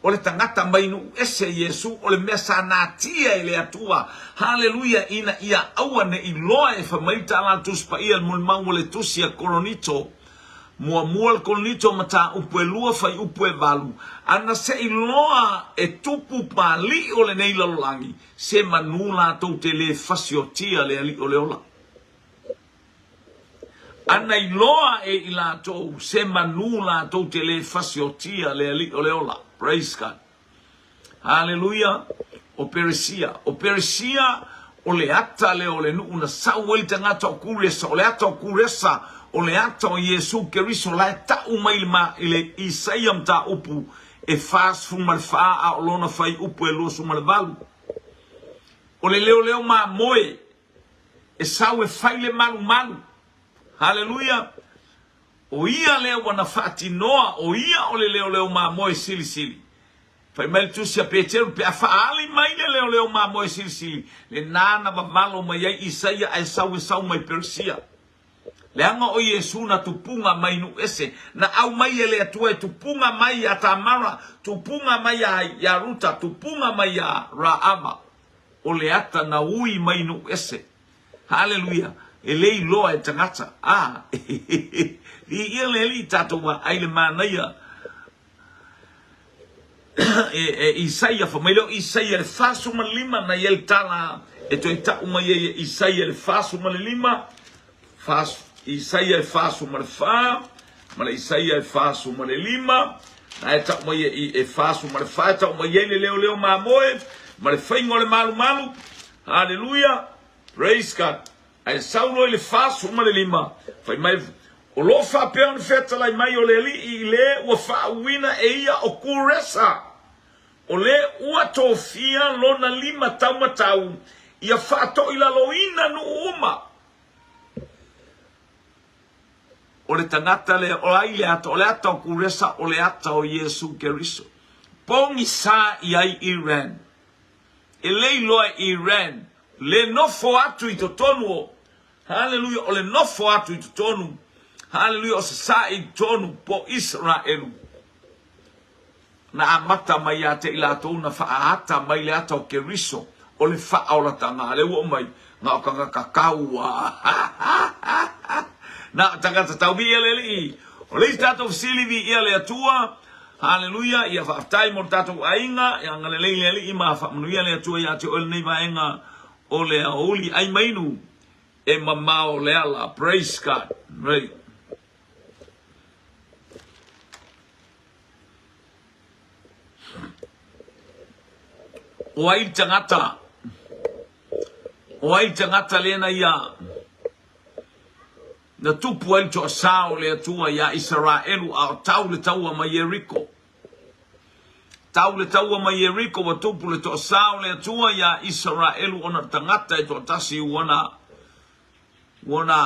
O le tagata mai nuu ese Iesu, o le mea sa natia e le Atua, haleluia, ina ia aua ne i loa e fai mai le tala a le Tusi Paia i le molimau o le Tusi a Koronito, Muamua le Koronito mataupu e lua fuaiupu e valu, ana se i loa e tupu paliʻi o lenei lalolagi, se manu latou te lē fasiotia le Alii o le ola. Ana iloa e i latou se manu latou te lē fasiotia le Alii o le ola. Praise God. Haleluia. O Peresia. O Peresia, o le ata lea o le nuu na sau ai le tagata o Kuresa. O le ata o Kuresa, o le ata o Iesu Keriso la e ta'u mai i le, i le Isaia mataupu e 44 a o lona fuaiupu e 28. O le leoleo mamoe e sau e fai le malumalu. Haleluia! O ia lea ua na faatinoa, o ia o le leoleo mamoe silisili. Fai mai le tusi a Peteru, pe a faaali mai le leoleo mamoe silisili, lena na vavalo mai ai Isaia ae sau e sau mai Peresia. Leaga o Iesu na tupuga mai nuu ese, na aumai e le Atua e tupuga mai iā Tamara, tupuga mai iā Ruta, tupuga mai iā Raava. O le ata na ui mai nuu ese. Haleluia! E le iloa e tagata. A, viia le Alii tatou vaai le manaia e, e Isaia, fai mai lea o Isaia le 45 na i ai le tala e toe ta'u mai ai e Isaia le 45, fas, Isaia e 44 ma le Isaia e 45, na e ta'u mai e, e 44 e ta'u mai ai le leoleo mamoe ma le faiga o le malumalu. Haleluia! Praise God! Ae sau loa i le 45, fai mai, O lo o faapea ona fetalai mai o le Alii i le ua faauuina e ia o Kuresa, o le ua tofia lona lima taumatau ia faatoilaloina nuu uma. O le tagata lea, o ai le ata? O le ata o Kuresa, o le ata o Iesu Keriso. Pogisa i ai Iran. E le iloa e Iran le nofo atu i totonu o, haleluia, o le nofo atu i totonu, haleluia, o sasae i totonu po Isaraelu. Na amata mai ia te i latou na faaata mai le ata o Keriso, o le faaolatanga. A lea ua oo mai, na o tagata taua. Na o tagata tau. Viia le Alii. O le isi tatou fesili, viia le Atua. Haleluia, ia faafetai mo le tatou aiga, ia agalelei le Alii ma faamanuia le Atua ia te oe lenei vaega o le aoauli ai mainu e mamao le ala. Praise God. Right. O ai le tagata? O ai le tagata lena ia Na tupu ai le toasā o le Atua iā Isaraelu a o tau le taua mai Ieriko. Tau le taua mai Ieriko ua tupu le toasā o le Atua iā Isaraelu ona le tagata e toatasi ua na ua na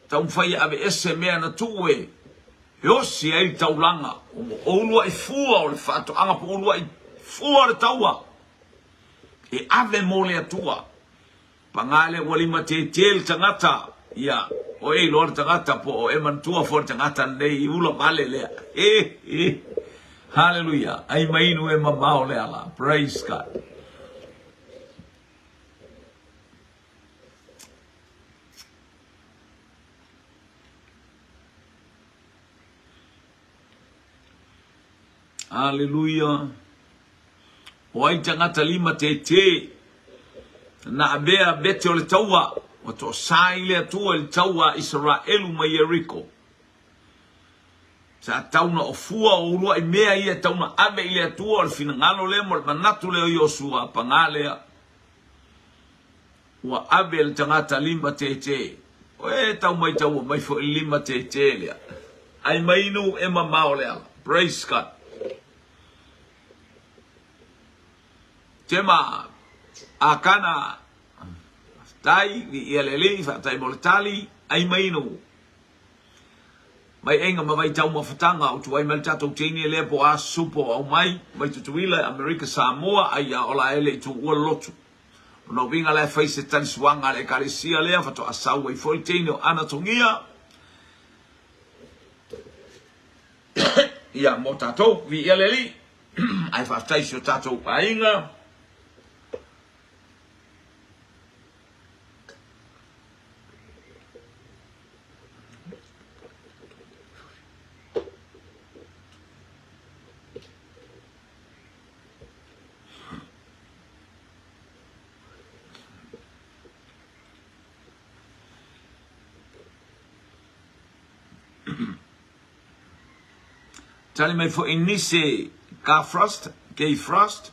taumafai e aveese mea na tuu e e osi ai le taulaga o uluai fua o le faatoaga po o uluai fua o le taua e ave mo le Atua. Paga lea ua limatētē le tagata, ia, o e iloa le tagata po o e manatua foi le tagata lenei i ula vale lea. He, he. Haleluia. Ai mainu e mamao le ala. Praise God. Haleluia. O ai tagata limatētē na avea vete o le taua, ua toasā i le Atua i le taua a Isaraelu mai Ieriko. Sa tau na ofua o uluai mea ia e tau na ave i le Atua, o le finagalo lea ma le manatu lea o Iosua, pagā lea, ua ave e le tagata limatētē. E tau maitaua mai foi le limatētē lea. Ai mai inu e mamao le ala. Praise God. Tema, Akana, faafetai, viia le Alii, faafetai mo le tali, ai mai inu. Mai aiga ma vaitau mafataga o tuai mai le tatou teine lea po a supo o aumai mai Tutuila, Amerika Samoa, ai ia ola e le i tuua le lotu. Lona uiga la e fai se talisuaga a le Ekalesia lea faatoa sau ai foi le teine o Anatogia ia mo tatou. Viia le Alii, ae faafetai i si o tatou aiga. Tali mai foi nisi Ka Frost, Kay Frost,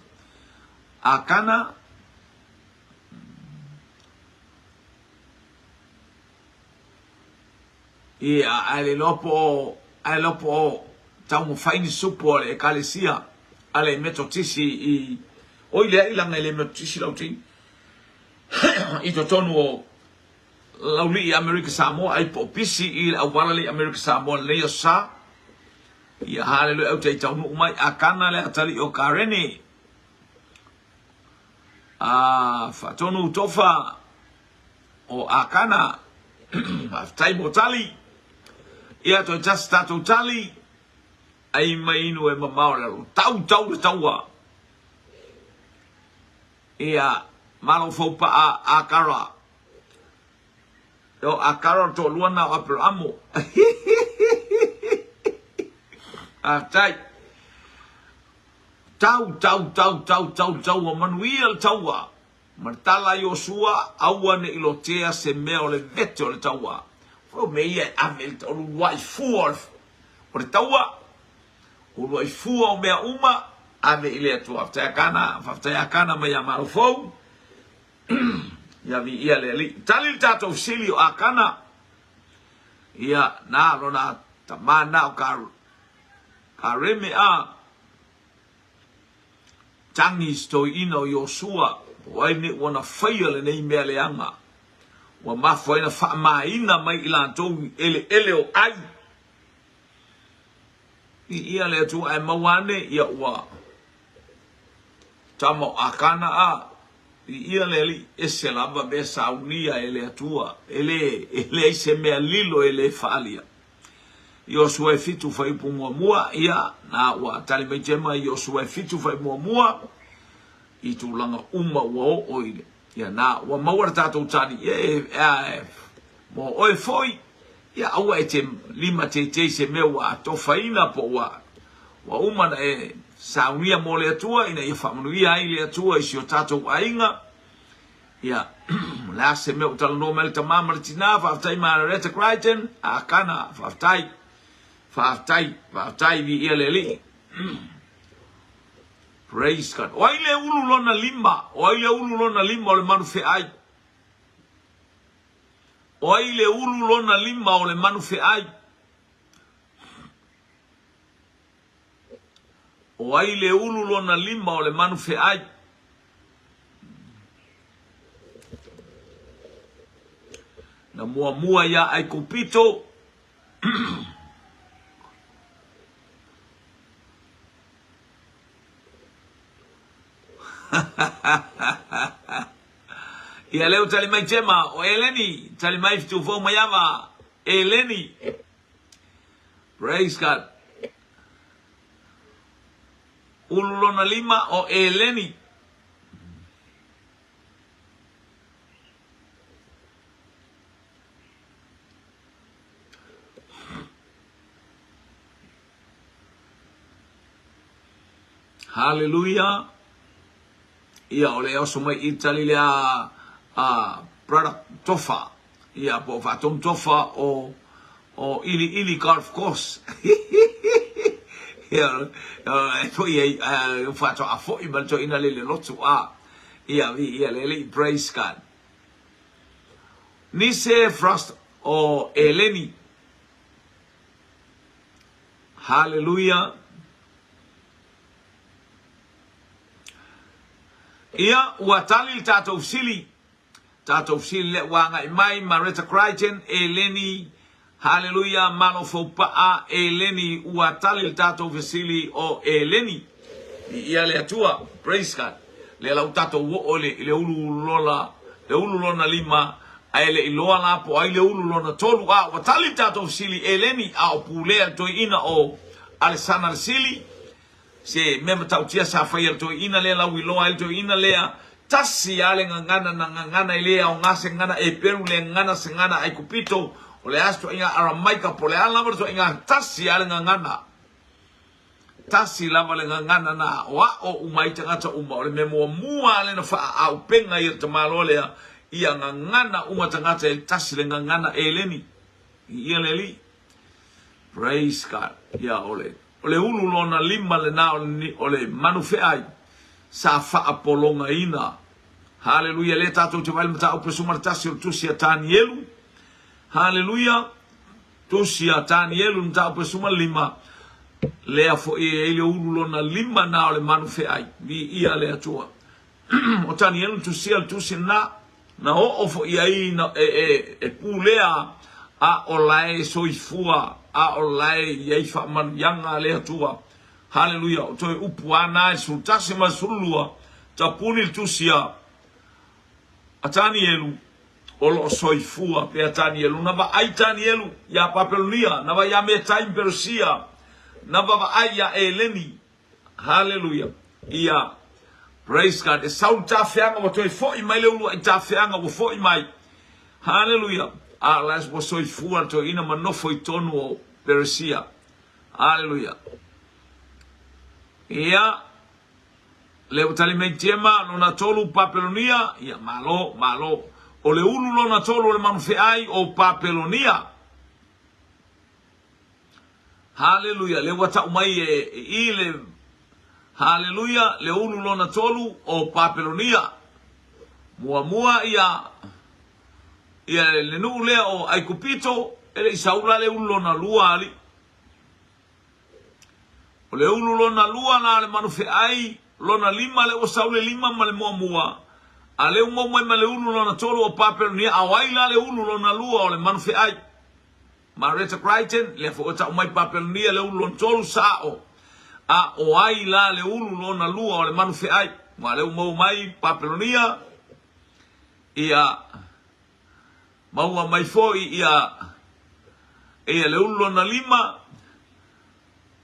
Akana, Ia, ae le iloa po o, ae iloa po o taumafai ni supo a le Ekalesia a le Metotisi i, oi leai leaga e le Metotisi lau teine, i totonu o Laulii Amerika Samoa, ai po o pisi i le auala lea i Amerika Samoa i lenei aso sa. Ia, haleluia, au te i taunuu mai, Akana le atalii o Kareni. A, faatonu tofa, O Akana, faafetai mo tali. Ia toe tasi tatou tali, ai mai inu e mamao le alo. Tau tau le taua. Ia, malo fou paa Akara. O Akara o toalua na o Aperamo. Faafetai. Tau, tau, tau, tau, tau, taua, manuia le taua. Ma le tala a Iosua, Aua ne i lotea se mea o le vete o le taua. O mea ia e ave i le uluai fua o le taua, uluai fua o mea uma, ave i le Atua. Faafetai Akana, faafetai Akana mai ia Malofou. Ia viia le Alii. Tali le tatou fesili o Akana. Ia, na lona tama na o Kareme a. Tagi si toeaina o Iosua, po o ai nei ua na faia lenei mea leaga, ua mafua ai ona faamaina mai i latou i eleele o Ai. Viia le Atua ae maua ane, ia ua tama o Akana a, viia le Alii, ese lava mea saunia e le Atua, e le, e leai se mea lilo e le faaalia. Iosua e fitu fuaiupu muamua, ia, na ua tali mai Tema i Iosua e fitu fuaiupu muamua, i tulaga uma ua oo i le, ia, na ua maua le tatou tali, ia, e, e, mo oe foi, ia, aua e te limatētē i se mea ua atofaina po ua, ua uma na e saunia mo le Atua, ina ia faamanuia ai le Atua i si o tatou aiga, Ia, o le a se mea ua talanoa mai le tama ma le tina, faafetai Margareta Crichton, Akana, faafetai, faafetai, faafetai, viia le Alii. Praise God. O ai le ulu lona lima? O ai le ulu lona lima o le manu feai? O ai le ulu lona lima o le manu feai? O ai le ulu lona lima o le manu feai? Na muamua iā Aikupito. Ia lea ua tali mai Tema, o Eleni, tali mai Fitufou Maiava, Eleni. Praise God. Ulu lona lima o Eleni. Hallelujah. Ia, o le oso mai Italy lea a Brother Tofa, ia, po o Faatonu Tofa o o Iliili Golf Course. Ia, e foi ai, faatoa foi ma le toeaina lea i le lotu, a. Ia, viia le Alii, praise God. Nise Frost o Eleni. Haleluia. Ia, ua tali le tatou fesili. Tatou fesili lea ua agai mai, Maretta Crichton, Eleni, Haleluia, Malo Foupaa, Eleni, ua tali le tatou fesili o Eleni. Viia le Atua, praise God. Lea la ua tatou oo i le, i le ulu lola, le ulu lona lima, ae le i loa la po o ai le ulu lona tolu. A ua tali le tatou fesili, Eleni, a o pulea le toeaina o Alesana le Sili, Se mea matautia sa faia le toeaina lea lauiloa ai le toeaina lea, tasi a le gagana na gagana e le aoga se gagana Eperu le gagana se gagana Aikupito, o le a se toaiga Aramaika po o le a lava le toaiga tasi a le gagana. Tasi lava le gagana na aoao uma ai tagata uma. O le mea muamua a lea na faaauupega ia le tamaloa lea, ia gagana uma tagata e tasi le gagana Eleni. Ia le Alii. Praise God. Ia o le O le ulu lona lima lena o le manu feai sa faapologaina. Haleluia! Lea tatou te vaai i le mataupu e 11 o le tusi a Tanielu. Haleluia! Tusi a Tanielu, mataupu e 15. Lea foi e i ai le ulu lona lima na o le manu feai. Viia le Atua. O Tanielu na tusia le tusi lena. Na oo foi ai e pulea a o la e soifua, a o la e i ai faamanuiaga a le Atua. Haleluia! O toe upu a na e 11 ma le 12, tapuni le tusi a Tanielu, o lo o soifua pea Tanielu. Na vaai Tanielu iā Papelonia, na vaai iā Metai ma Peresia, na vavaai iā Eleni. Haleluia. Ia. Praise God. E sau le tafeaga ua toe foi mai le uluai tafeaga ua foi mai. Haleluia. A la ua soifua le toeaina ma nofo i tonu o Peresia. Haleluia. Ia. Le ua tali mai Tema lona tolu Papelonia. Ia, malo, malo. O le ulu lona tolu o le manu feai o Papelonia. Haleluia! Lea ua tau mai e i le Haleluia, le ulu lona tolu o Papelonia. Muamua ia ia le nuu lea o Aikupito, e le i sau la le ulu lona lua alii. O le ulu lona lua la le manu feai, lona lima lea ua sau le lima ma le muamua, a lea ua maua mai ma le ulu lona tolu o Papelonia, a o ai la le ulu lona lua o le manu feai? Marietta Crichton, lea foi ua tau mai Papelonia le ulu lona tolu, sao. A o ai la le ulu lona lua o le manu feai? Aua lea ua maua mai Papelonia, ia maua mai foi ia ia le ulu lona lima,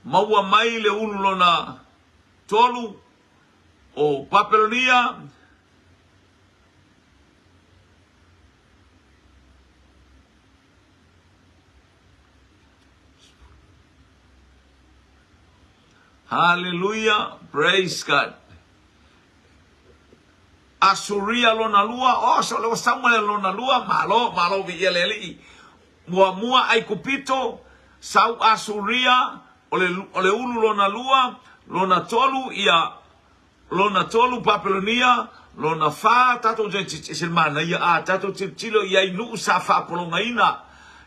maua mai le ulu lona tolu o Papelonia, Hallelujah, praise God. Asuria lona lua, oh, so le sau mai lona lua, malo, malo vi ia le alii. Muamua Aikupito, sau Asuria, o le, o le ulu lona lua, lona tolu ia Lona tolu, Papelonia, lona fa, tatou te ese le manaia, a tatou tilotilo i ai nuu sa faapologaina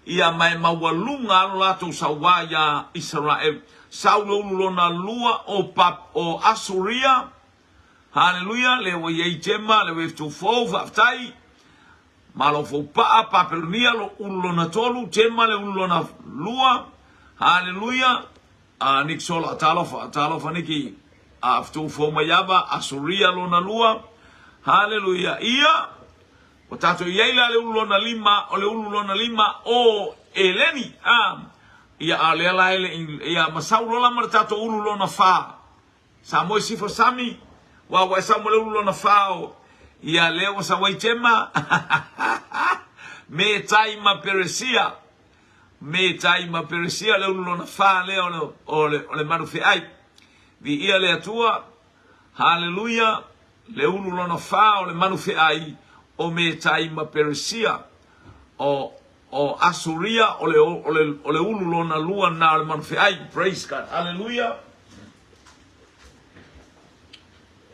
ia ma e maualuga alo latou sauā iā Isaraelu. Sau le ulu lona lua o Pap, o Asuria, Haleluia, lea ua i ai Jema, lea ua i ai Fetufou, faafetai, Malo Foupaa, Papelonia, lo ulu lona tolu, Jema le ulu lona lua, Haleluia, A Niki Sola, talofa, talofa Niki, a fetou fou mai ava, Asuria lona lua, Haleluia, ia, ua tatou i ai la le ulu lona lima, o le ulu lona lima o Eleni, a, ia, a o lea la e le i, ia, ma sau lola ma le tatou ulu lona fa, Samoa i Sifo Sami, ua ua e sau ma le ulu lona fa o, ia, lea ua sau ai Jema, Metai ma Peresia, Metai ma Peresia le ulu lona fa lea o le, o le, o le manu feai. Viia le Atua. Haleluia. Le ulu lona fa o le manu feʻai o Metai ma Peresia. O, o Asuria o le, o le, o le ulu lona lua na o le manu feʻai. Praise God. Hallelujah.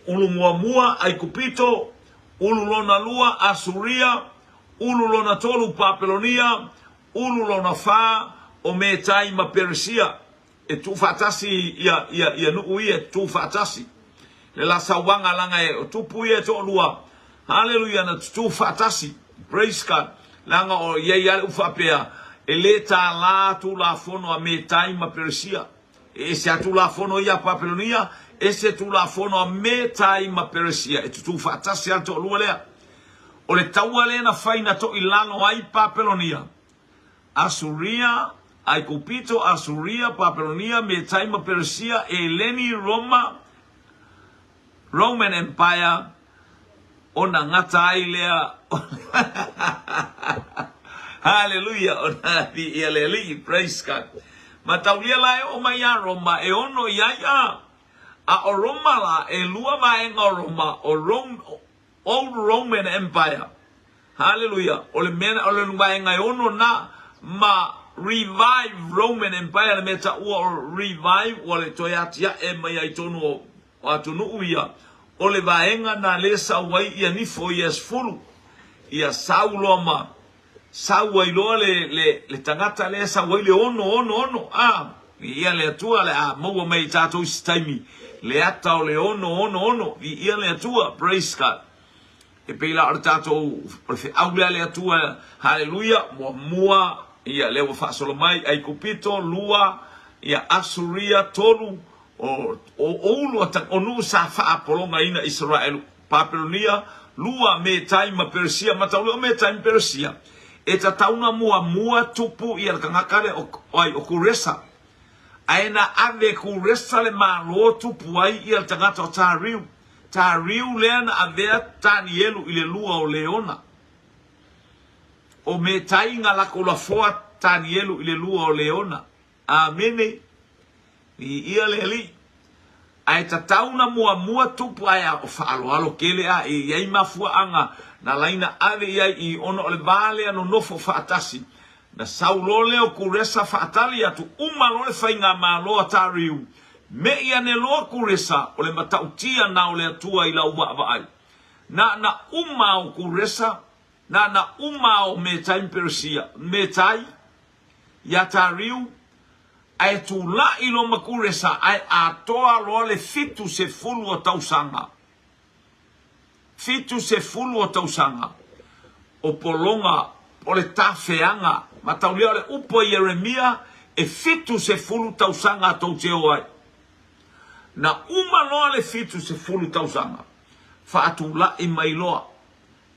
Ulu muamua, Aikupito, ulu lona lua, Asuria, ulu lona tolu, Papelonia, ulu lona fa, o Metai ma Peresia. E tuufaatasi ia, ia, ia nuu ia e tuufaatasi. Le la sauaga laga e o tupu ia e toalua. Haleluia, na tutuufaatasi. Praise God. Leaga o i ai lava le upu faapea, e lē tālā Tulafono a Metai ma Peresia. E ese a Tulafono ia a Papelonia, ese Tulafono a Metai ma Peresia. E tutuufaatasi lava le toalua lea. O le taua lea na fai na toilalo ai Papelonia. Asuria, Aikupito, Asuria, Papelonia, Metai ma Peresia, Eleni, Roma, Roman Empire, ona gata ai lea Haleluia, ona viia le Alii, praise God. Mataulia la e oo mai ia Roma, e ono i ai a, a o Roma la, e lua vaega o Roma, o Rome, Old Roman Empire. Haleluia! O le mea, o le vaega e ono na ma Revive Roman Empire, le mea taua o Revive, ua le toe atiaʻe mai ai tonu o, o atunuu ia. O le vaega na le sau ai ia nifo ia sefulu, ia sau loa ma sau ai loa le, le, le tagata lea sau ai le ono, ono, ono. A, viia le Atua, le a maua mai i tatou i se taimi, le ata o le ono, ono, ono. Viia le Atua, praise God. E pei la o le tatou, o le feau lea a le Atua, haleluia, muamua, ia, lea ua faasolo mai, Aikupito, lua, ia, Asuria, tolu, o, o, o ulu o, o nuu sa faapologaina Isaraelu, Papelonia, lua, Metai ma Peresia, matauli o Metai ma Peresia, e tatau na muamua tupu ia le tagata lea o, o ai, o Kuresa. Ae na ave Kuresa le Malo tupu ai ia le tagata o Tariu. Tariu lea na avea Tanielu i le lua o Leona. O Metai na lako lafoa Tanielu i le lua o Leona. Amene. Viia le Alii. Ae tatau na muamua tupu ae a o faaaloalo tele a e iai mafuaaga na laina ave iai i ona o le va lea nonofo faatasi. Na sau loa lea o Kuresa faatali atu uma loa le faigamalo a Tariu. Me'i ane loa Kuresa o le matautia na o le Atua i lau vaavaai. Na na uma o Kuresa, na na uma o Metai ma Peresia, Metai, iā Tariu, ae tula'i loa ma Kuresa ae atoa loa le 70 o tausaga. 70 o tausaga o pologa o le tafeaga mataulia o le upu a Ieremia e 70 tausaga tou te o ai. Na uma loa le 70 tausaga, faatula'i mai loa,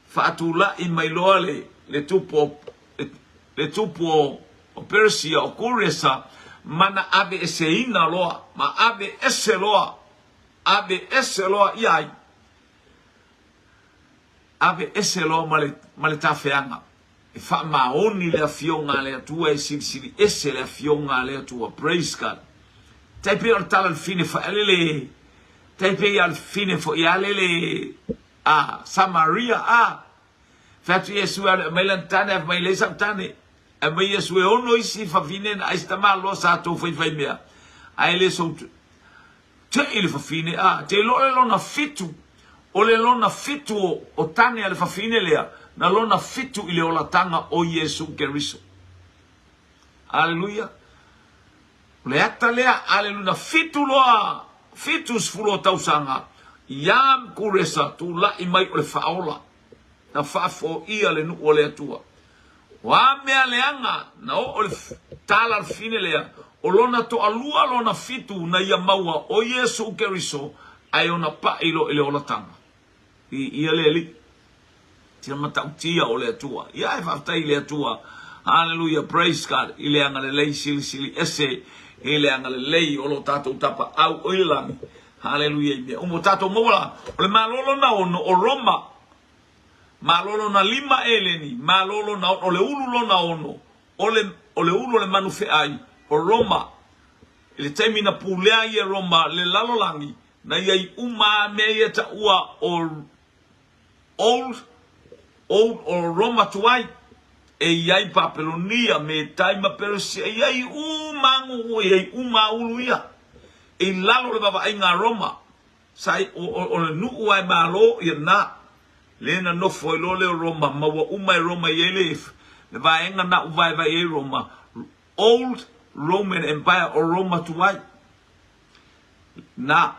faatula'i mai loa le, le tupu o, le, le tupu o, o Persia, o Kuresa, ma na aveeseina loa, ma aveese loa Ave ese loa ia ai. Ave ese loa ma le, ma le tafeaga. E faamaoni le Afioga a le Atua, e silisili ese le Afioga a le Atua. Praise God. Tai pei o le tala le fine foi le, tai pei o le fine foi ale le, a, Samaria, a. Fai atu Iesu e aumai lana tane, aumai leai sau tane. Aumai Iesu e ono isi fafine na ai se tamaloa sa tou faifai mea. Ae le sou Tei le fafine, a, te iloa le lona fitu, o le lona fitu o, o tane a le fafine lea, na lona fitu i le olataga o Iesu Keriso. Aleluia. O le ata lea, aleluia, na fitu loa, 70 o tausaga, iā Kuresa tula'i mai o le Faaola, na faafoia le nuu o le Atua. O a mea leaga na oo le tala a le fine lea, o lona toalua lona fitu na ia maua o Iesu Keriso ae ona paʻi loa i le olataga. Viia le Alii. Tia matautia o le Atua. Ia e faafetai i le Atua. Hallelujah, praise God, i le agalelei silisili ese i le agalelei o lo tatou Tapaau o i le lagi. Hallelujah, i mea uma o tatou maua la. O le Malo lona ono o Roma. Malo lona lima Eleni, malo lona ono, o le ulu lona ono, o le, o le ulu o le manu feʻai, o Roma. I le taimi na pulea ai e Roma le lalolagi, Na i ai uma lava mea ia e taua o Old, Old o Roma tuai, e i ai Papelonia, Metai ma Peresia, e i ai uma agu, e i ai uma ulu ia. E i lalo o le vaavaaiga a Roma, sa i, o, o, o le nuu a e malo, ia na, lea na nofo ai loa lea o Roma, ma ua uma e Roma i ai le, le vaega na u vaevae ai Roma, Old Roman Empire, o Roma tuai. Na,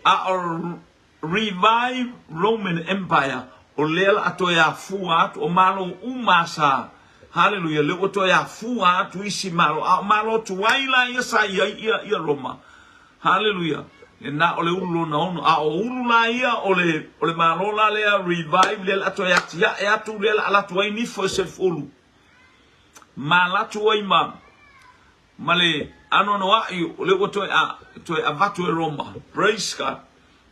a o Revive Roman Empire, o lea la a toe afua atu, o Malo uma sa, haleluia, lea ua toe afua atu isi Malo, a o Malo tuai la ia sa i ai ia, ia Roma, haleluia, lena o le ulu lona ono, a o ulu la ia o le, o le Malo la lea Revive, lea la a toe atiae atu, lea la a latu ai nifo e sefulu, ma latu ai ma, Ma le anoanoai o lea ua toe, a, toe avatu e Roma. Praise God.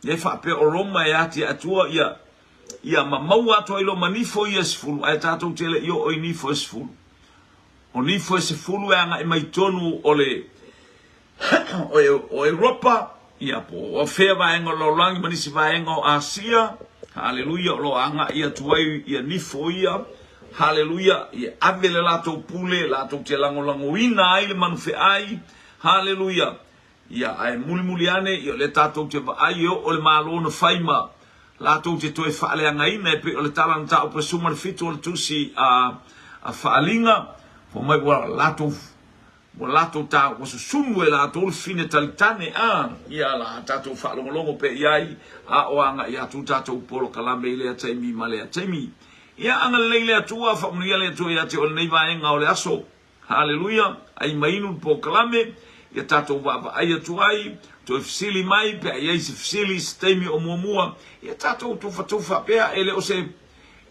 Lea faapea o Roma e atiae atua ia, ia ma maua atu ai loa ma nifo ia e sefulu, ae tatou te le i oo i nifo e sefulu. O nifo e sefulu e agai mai tonu o le, o, e, o Europa, ia po o fea vaega o le lalolagi ma nisi vaega o Asia, haleluia, o lo o agai atu ai ia nifo ia, Haleluia! Ia ave le latou pule, latou te lagolagoina ai le manufeai. Haleluia! Ia, ae mulimuli ane, ia o lea tatou te vaai e oo le Malo na fai ma latou te toe faaleagaina e pei o le tala na taopo e 17 o le tusi a, a Faaliga, fai mai ua latou Ua latou ta, ua susunu e latou le fine talitane, a, ia la tatou faalogologo pea i ai, a o agai atu tatou polokalame i lea taimi ma lea taimi. Ia, agalelei le Atua, faamanuia le Atua ia te oe lenei vaega o le aso. Haleluia! Ai ma inu le polokalame, ia tatou vaavaai atu ai, toe fesili mai pe a i ai se fesili i se taimi o muamua, ia tatou tufatufa pea, e le o se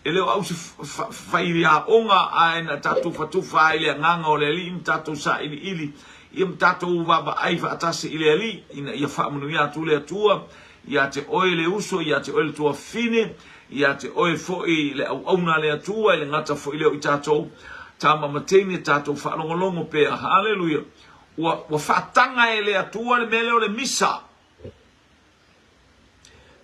E le o au se faiaoga ae na tatou tufatufa ai le agaga o le Alii ma tatou sailiili ia ma tatou vaavaai faatasi i le Alii ina ia faamanuia atu le Atua ia te oe le uso, ia te oe le tuafafine, ia te oe foi le auauna a le Atua, e le gata foi lea o i tatou tama ma teine, tatou faalogologo pea. Haleluia! Ua, ua faataga e le Atua le mea lea o le misa.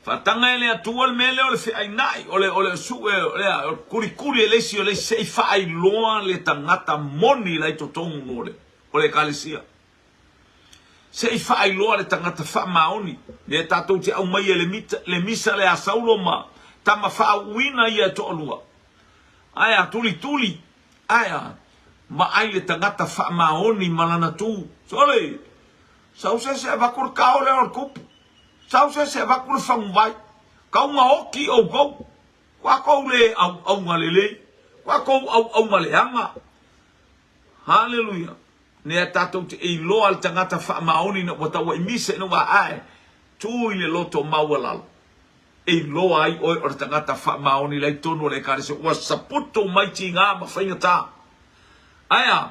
Faataga e le Atua le mea lea o le feainai, o le, o le sue, o le, o le kulikuli e le isi o le isi, se i faailoa le tagata moni la i totonu o le, o le ekalesia. Se i faailoa le tagata faamaoni, lea tatou te aumaia le, mita, le misa le a Saulo ma tama faauuina ia e toalua. Ae a tulituli, ae a vaai le tagata faamaoni ma lana tu. Sole! Sau se isi e avatu le kao lea o le tupu. Sau se isi e avatu le faguvai. Kauga oti outou. Ua tou le auauna lelei. Ua tou auauna leaga. Haleluia. Nea tatou te iloa le tagata faamaoni ina ua taua i misa ina ua ae tu i le loto maualalo. E iloa ai oe o le tagata faamaoni la i totonu o le ekalesia ua saputu mai tiga ma faigata. Ae a?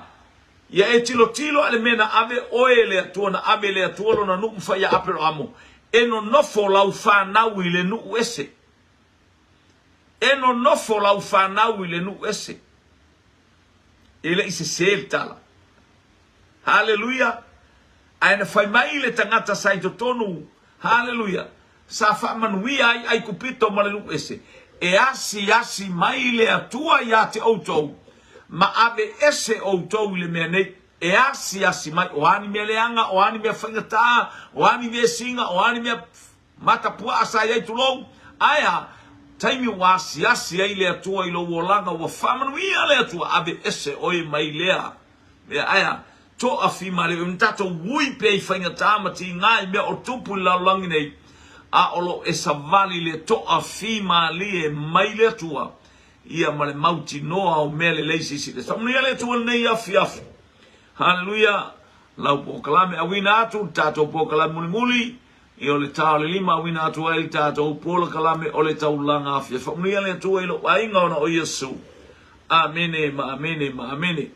Ia e tilotilo a le mea na ave oe e le Atua, na ave e le Atua lona nuu ma fai ia Aperoamo, e nonofo lau fanau i le nuu ese. E nonofo lau fanau i le nuu ese. E le i sese le tala. Haleluia! Ae na fai mai le tagata sa i totonu, haleluia, sa faamanuia ai Aikupito ma le nuu ese, e asiasi mai le Atua ia te outou, ma ave ese outou i le mea nei, e asiasi mai, o a ni mea leaga, o a ni mea faigata, o a ni vesiga, o a ni mea matapuaa sa i ai tulou, ae a, taimi ua asiasi ai le Atua i lou olaga, ua faamanuia le Atua, ave ese oe mai lea mea, ae a, toafimalie, ua tatou ui pea i faigata ma tiga i mea o tupu i le lalolagi nei, a o lo o e savali le toafimalie mai le Atua, ia ma le mautinoa o mea lelei silisili. Faamanuia le Atua i lenei afiafi. Haleluia! Lau polokalame auina atu, le tatou polokalame mulimuli, ia o le ta o le lima auina atu ai le tatou polokalame o le taulaga afiafi. Faamanuia le Atua i lou aiga ona o Iesu. Amene ma amene ma amene.